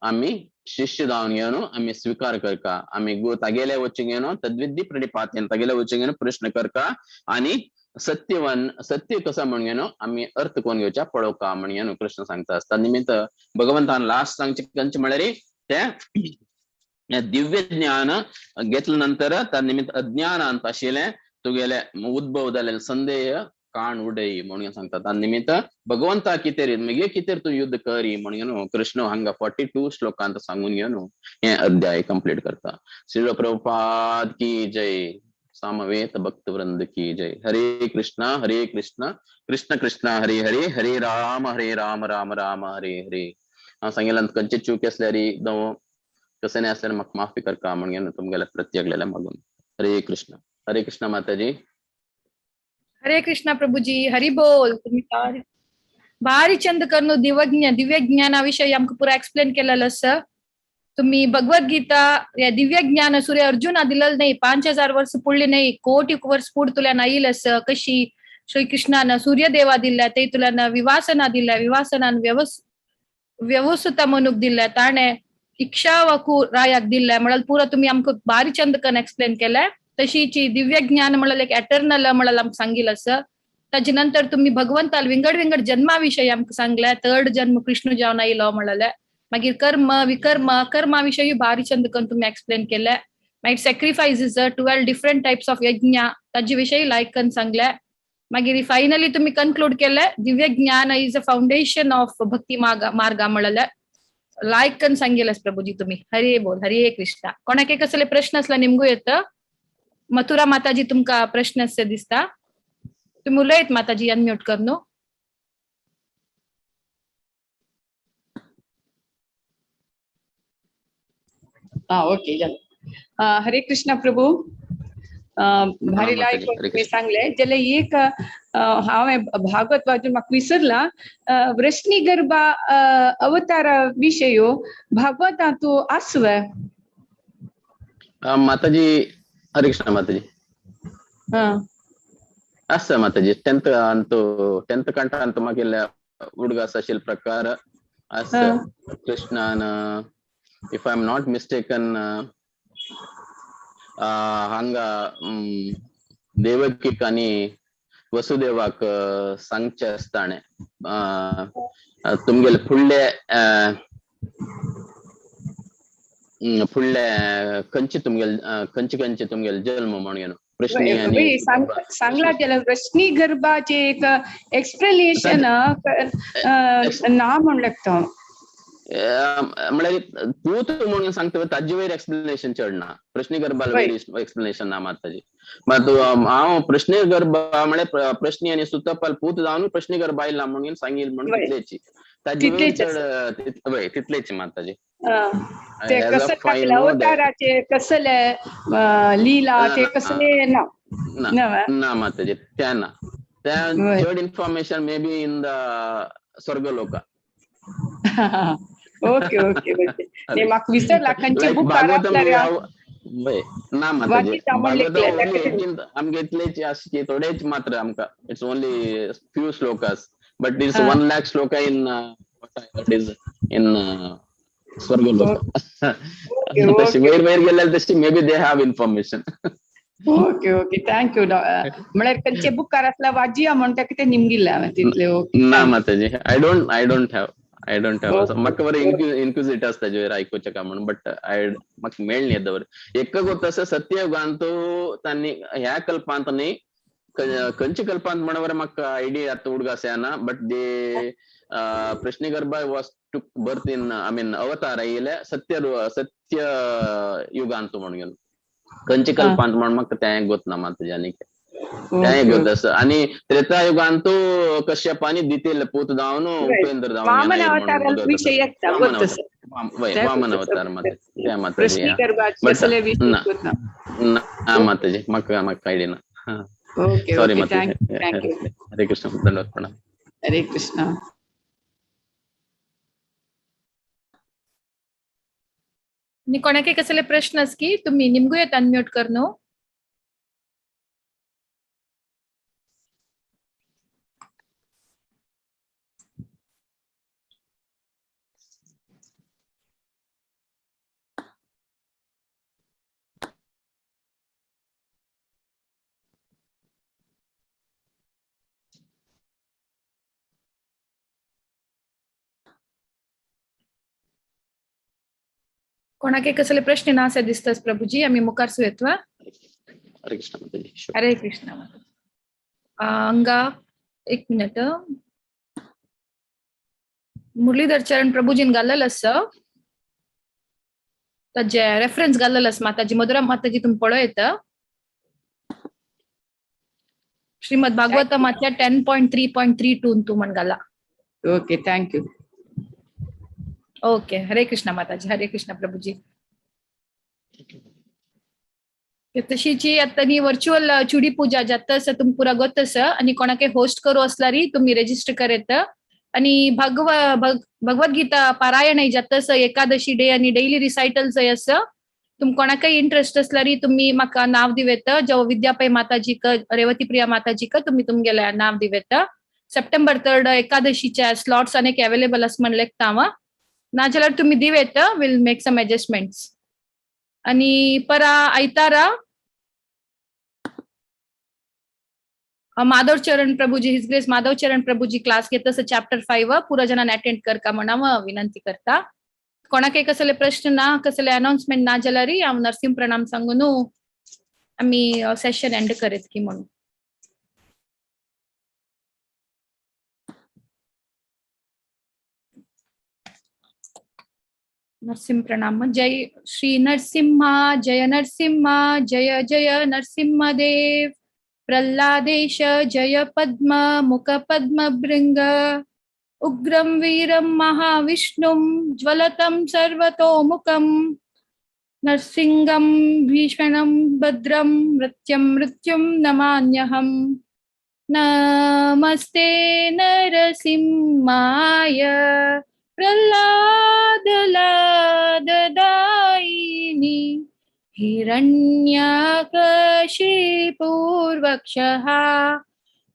आमी शिष्य जावन घेवन आमी स्वीकार करका, आमी तागेले वचून घेवन तद्विद्धी प्रणिपातेन तागेले वचून घेवन प्रश्न करका आनी सत्यवन सत्य कसो म्हणून घेवन आमी अर्थ कोण घेवच्या पळोवका म्हणून कृष्ण सांगता आसता. निमित्त भगवंतान लास्ट सांगचे कंचे म्हळ्यार तें दिव्य ज्ञान घेतल्या नंतर त्या निमित्त अज्ञानांत आशिल्लें तुगेले उद्भव जाल्ले संदेह काण उडय म्हणून सांगता. त्या निमित्त भगवंता कितें मागीर कितें तूं युद्ध करी म्हणून कृष्ण हांगा 42 श्लोकांत सांगून घेवन हे अध्याय कंप्लीट करता. श्रील प्रभुपाद की जय, सामवेत भक्तवृंद की जय. हरे कृष्णा हरे कृष्णा कृष्ण कृष्ण हरे हरे, हरे राम हरे राम राम राम हरे हरे. हांव सांगिल्ल्यान खंयचे चूक आसल्यार जावं कशें नाय आसल्यार म्हाका माफी करका म्हणून तुमगेले प्रत्येकल्या मागून. हरे कृष्ण हरे कृष्ण माताजी. हरे कृष्णा प्रभुजी, हरी बोल. तुम्ही भारी चंद करून दिव्य दिव्य ज्ञानाविषयी आमकां पुरा एक्सप्लेन केलेलं आसा. तुम्ही भगवद्गीता या दिव्य ज्ञान सूर्य अर्जुना दिलेलं नाही, 5000 वर्ष पुढले नाही, कोटी वर्ष पुढ तुला नाही असं कशी श्रीकृष्णानं सूर्यदेवा दिल्या, ते तुला विवासना दिल्या, विवासनान व्यवसुता म्हणूक दिल्या, ताणे इक्षावाकू रायाक दिल्या म्हळ्यार पुरा तुम्ही आमकां भारी चंद करून एक्सप्लेन केलाय. तशीची दिव्य ज्ञान म्हळ्यार एक एटर्नल म्हळ्यार आमकां सांगिल्लें आसा. ताजे नंतर तुम्ही भगवंताल विंगड विंगड जन्माविषयी आमकां सांगले, थर्ड जन्म कृष्ण जावन आयलो म्हळ्यार, मागीर कर्म विकर्म कर्मा विषयी भारी चंद करून तुम्ही एक्सप्लेन केले, मागीर सॅक्रिफायसीस 12 डिफरंट टायप्स ऑफ यज्ञ ताजे विषयी लायक करून सांगले, मागीर फायनली तुम्ही कन्क्लूड केले दिव्य ज्ञान is a foundation of भक्ती मार्ग म्हळ्यार लायक करून सांगिल्लें प्रभुजी तुम्ही. हरे बोल, हरे कृष्णा. कोणाक कसले प्रश्न आसला निमगू येता. मथुरा माताजी तुमका प्रश्न आसचे दिसता, तुम्ही उलयत माताजी, अनम्यूट कर न्हू. हा ओके झालं. हरे कृष्णा प्रभू. भारी लायक तुम्ही सांगले जाल्यार एक हांवें भागवत वाचून म्हाका विसरला, वृष्णी गर्भा अवतारा विशयो भागवतांतू आसवे माताजी. हरे कृष्ण माताजी. आसा माताजी, टेंथ अंतू टेंथ कंठ अंतू मागीर उडगास आशिल्ले प्रकार आसा. कृष्णान if I am not mistaken हांगा देवकीक आनी वसुदेवाक सांगचें आसता ताणें तुमगेले फुडले फुडले खंयचे तुमगेले खंयचे खंयचे तुमगेले जल्म म्हणून प्रश्नी आनी सांगला जाल्यार वृष्णी गर्भाचे एक एक्सप्लेनेशन ना म्हण लागता. म्हळ्यार तूं तूं म्हणून सांगता ताजे वयर एक्सप्लेनेशन चड ना, प्रश्नी गर्भाल वयर एक्सप्लेनेशन ना माताजी. मात हांव प्रश्नी गर्भ म्हळ्यार प्रश्नी आनी सुतपाल पूत जावन प्रश्नी गर्भ आयला म्हणून सांगील म्हणून तितलेची ताजे वयर चड वय तितलेची माताजी. ते कसले अवताराचे कसले लीला ते कसले ना. ना ना वा? ना माताजी, त्या ना, त्या वय. चड information may be in the स्वर्गलोका. ओके ओके ओके, ते म्हाका विसरला खंयचे Like book Bhagavatam आसल्यार we have- वय, ना माताजी, वाचिता म्हण भागवतम लेखले, only ताका 18 आमगे इतलेच आसचे, थोडेच मात्र आमकां. It's only few shlokas, but it's हा. 1 lakh shloka in is in स्वर्गलोक. ओके तशी ओके वयर वयर गेल्यार तशी may be they have information. Okay okay, thank you. म्हळ्यार खंयचे बुकार आसल्यार वाजिया म्हणटा कितें निमगिल्लें हांवें तितलें. ओके, ना माताजी, I don't have, I don't have. Okay. म्हाका बरें इन्क्विजिट आसता ताजेर आयकुचें काय म्हणून, बट I म्हाका मेळ्ळें येद्दा बरें. एक गोत आसा, सत्ययुगांतू तांणी ह्या कल्पांत न्ही, खंयच्या कल्पांत म्हण बरें म्हाका आयडिया आतां उडगास येना, but they Prishnigarbha was to birth in, I mean अवतार आयिल्ले सत्य सत्य युगांतू म्हणून. खंयच्या कल्पांत म्हण म्हाका तें गोत ना माताजी, आनी तें गोत आसा. आनी त्रेता युगांतू कश्यपानी दितेल पूत जावन उपेंद्र जावन वामन अवतार विशय येता वामन गोत आसा. वय, वामन अवतार माता, ते माताजी. प्रश्नी गर्भाचे But, असले विशय ना. गोत ना. ना माताजी, म्हाका म्हाका आयडिया ना. ओके सॉरी ओके, माताजी. Thank you thank you. Hare Krishna, धन्यवाद, प्रणाम. हरे कृष्ण. आणि कोणाके कसले प्रश्न आस की तुम्ही निमगू येत अनम्यूट कर न्हू. कोणाके कसले प्रश्न ना असे दिसतस प्रभुजी, आम्ही मुखार सुयेत वा. हरे कृष्ण माताजी. हरे कृष्ण. अंगा एक मिनिट, मुरलीधर चरण प्रभुजीन घाल्लेल आसा, ताजे रेफरन्स घाल्लेल आसा. माताजी मधुरा माताजी तुमी पळयत श्रीमद भागवतमाच्या 10.3.32 तूं म्हण घाला. Okay, thank you. Okay, Hare Krishna माताजी, हरे कृष्ण प्रभुजी. तशीची आता नी व्हर्च्युअल चुडी पूजा जाता आसा, तुमी पुरा गोत आसा. आणि कोणाके होस्ट करू असल्यारी तुम्ही रजिस्टर करेत. आणि भगवद्गीता पारायण जाता आसा, एकादशी डे आणि डेली रिसायटल्स आसा. तुम कोणाकय इंटरेस्ट असल्यारी तुम्ही म्हाका नाव दिवेत, जेव्हा विद्यापै माताजीक, रेवती प्रिया माताजीक तुम्ही तुमगेले नाव दिवेत. सप्टेंबर 3 एकादशीच्या स्लॉट्स अनेक अवेलेबल आसा म्हण लेखता हांव, नाजाल्यार तुम्ही दिवेत, will make some adjustments. आणि परा आयतारा माधव चरण प्रभुजी, his grace Madhav चरण प्रभुजी क्लास घेत असं चॅप्टर 5, पुरा जणांना अटेंड कर का म्हणा विनंती करता. कोणाक कसले प्रश्न ना, कसले अनाउन्समेंट ना जाल्यार हांव नरसिंह प्रणाम सांगून आमी सेशन एंड करीत की म्हणून. नरसिंह प्रणाम. जय श्री नरसिंहा, जय नरसिंहा, जय जय नरसिंहदेव. प्रह्लादेश जय पद्म मुख पद्म भृंग. उग्रं वीरं महाविष्णुं ज्वलतं सर्वतोमुखं. नरसिंहं भीषणं भद्रं मृत्युं मृत्युं नमान्यहं. नमस्ते नरसिंहाय प्रह्लाद लाददायिनि. हिरण्यकशिपुर्वक्षः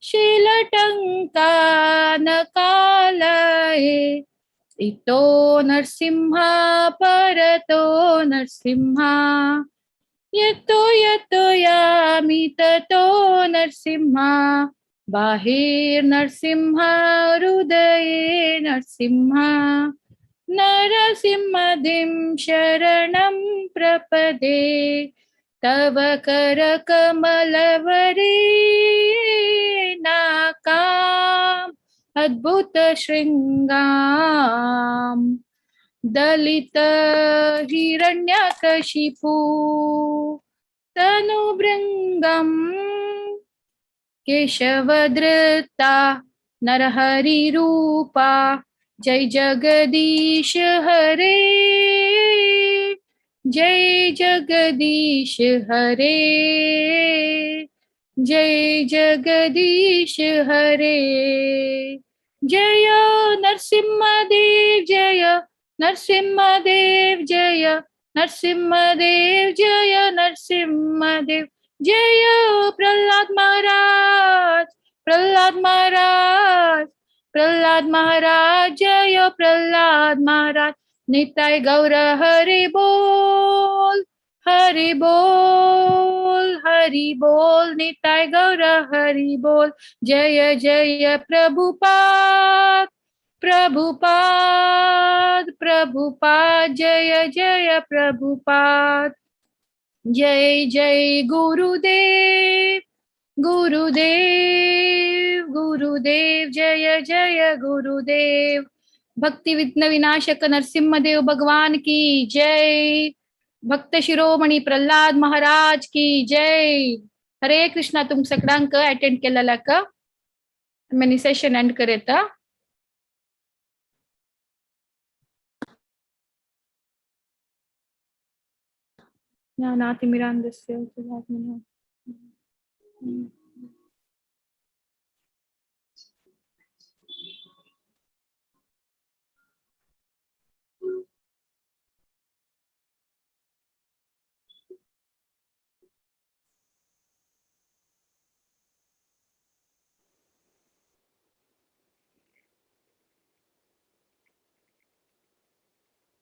शिलटङ्कानकालये. इतो नरसिंह परतो नरसिंह, यतो यतो यामि ततो नरसिंह. बाहिर नरसिंह हृदये नरसिंह, नरसिंहदिं शरणं प्रपदे. तव करकमलवरे नाकाम् अद्भुत शृंगाम. दलित हिरण्यकशिपु तनुभृंगम. केशवधृता नरहरिरूपा जय जगदीश हरे, जय जगदीश हरे. जय जगदीश हरे। जय नरसिंहदेव जय नरसिंहदेव जय नरसिंहदेव जय नरसिंहदेव जय प्रहलाद महाराज प्रहलाद महाराज प्रहलाद महाराज जय प्रहलाद महाराज। निताय गौर हरि बोल हरि बोल हरि बोल निताय गौर हरि बोल। जय जय प्रभुपाद प्रभुपाद प्रभुपाद जय जय प्रभुपाद। जय जय गुरुदेव गुरुदेव गुरुदेव जय जय गुरुदेव। भक्ति विघ्न विनाशक नरसिंहदेव भगवान की जय। भक्त शिरोमणी प्रल्हाद महाराज की जय। हरे कृष्णा। तुम सगळ्यांक अटेंड केलेला का मी सेशन एंड करेता। ज्ञानातिमिरान्धस्य।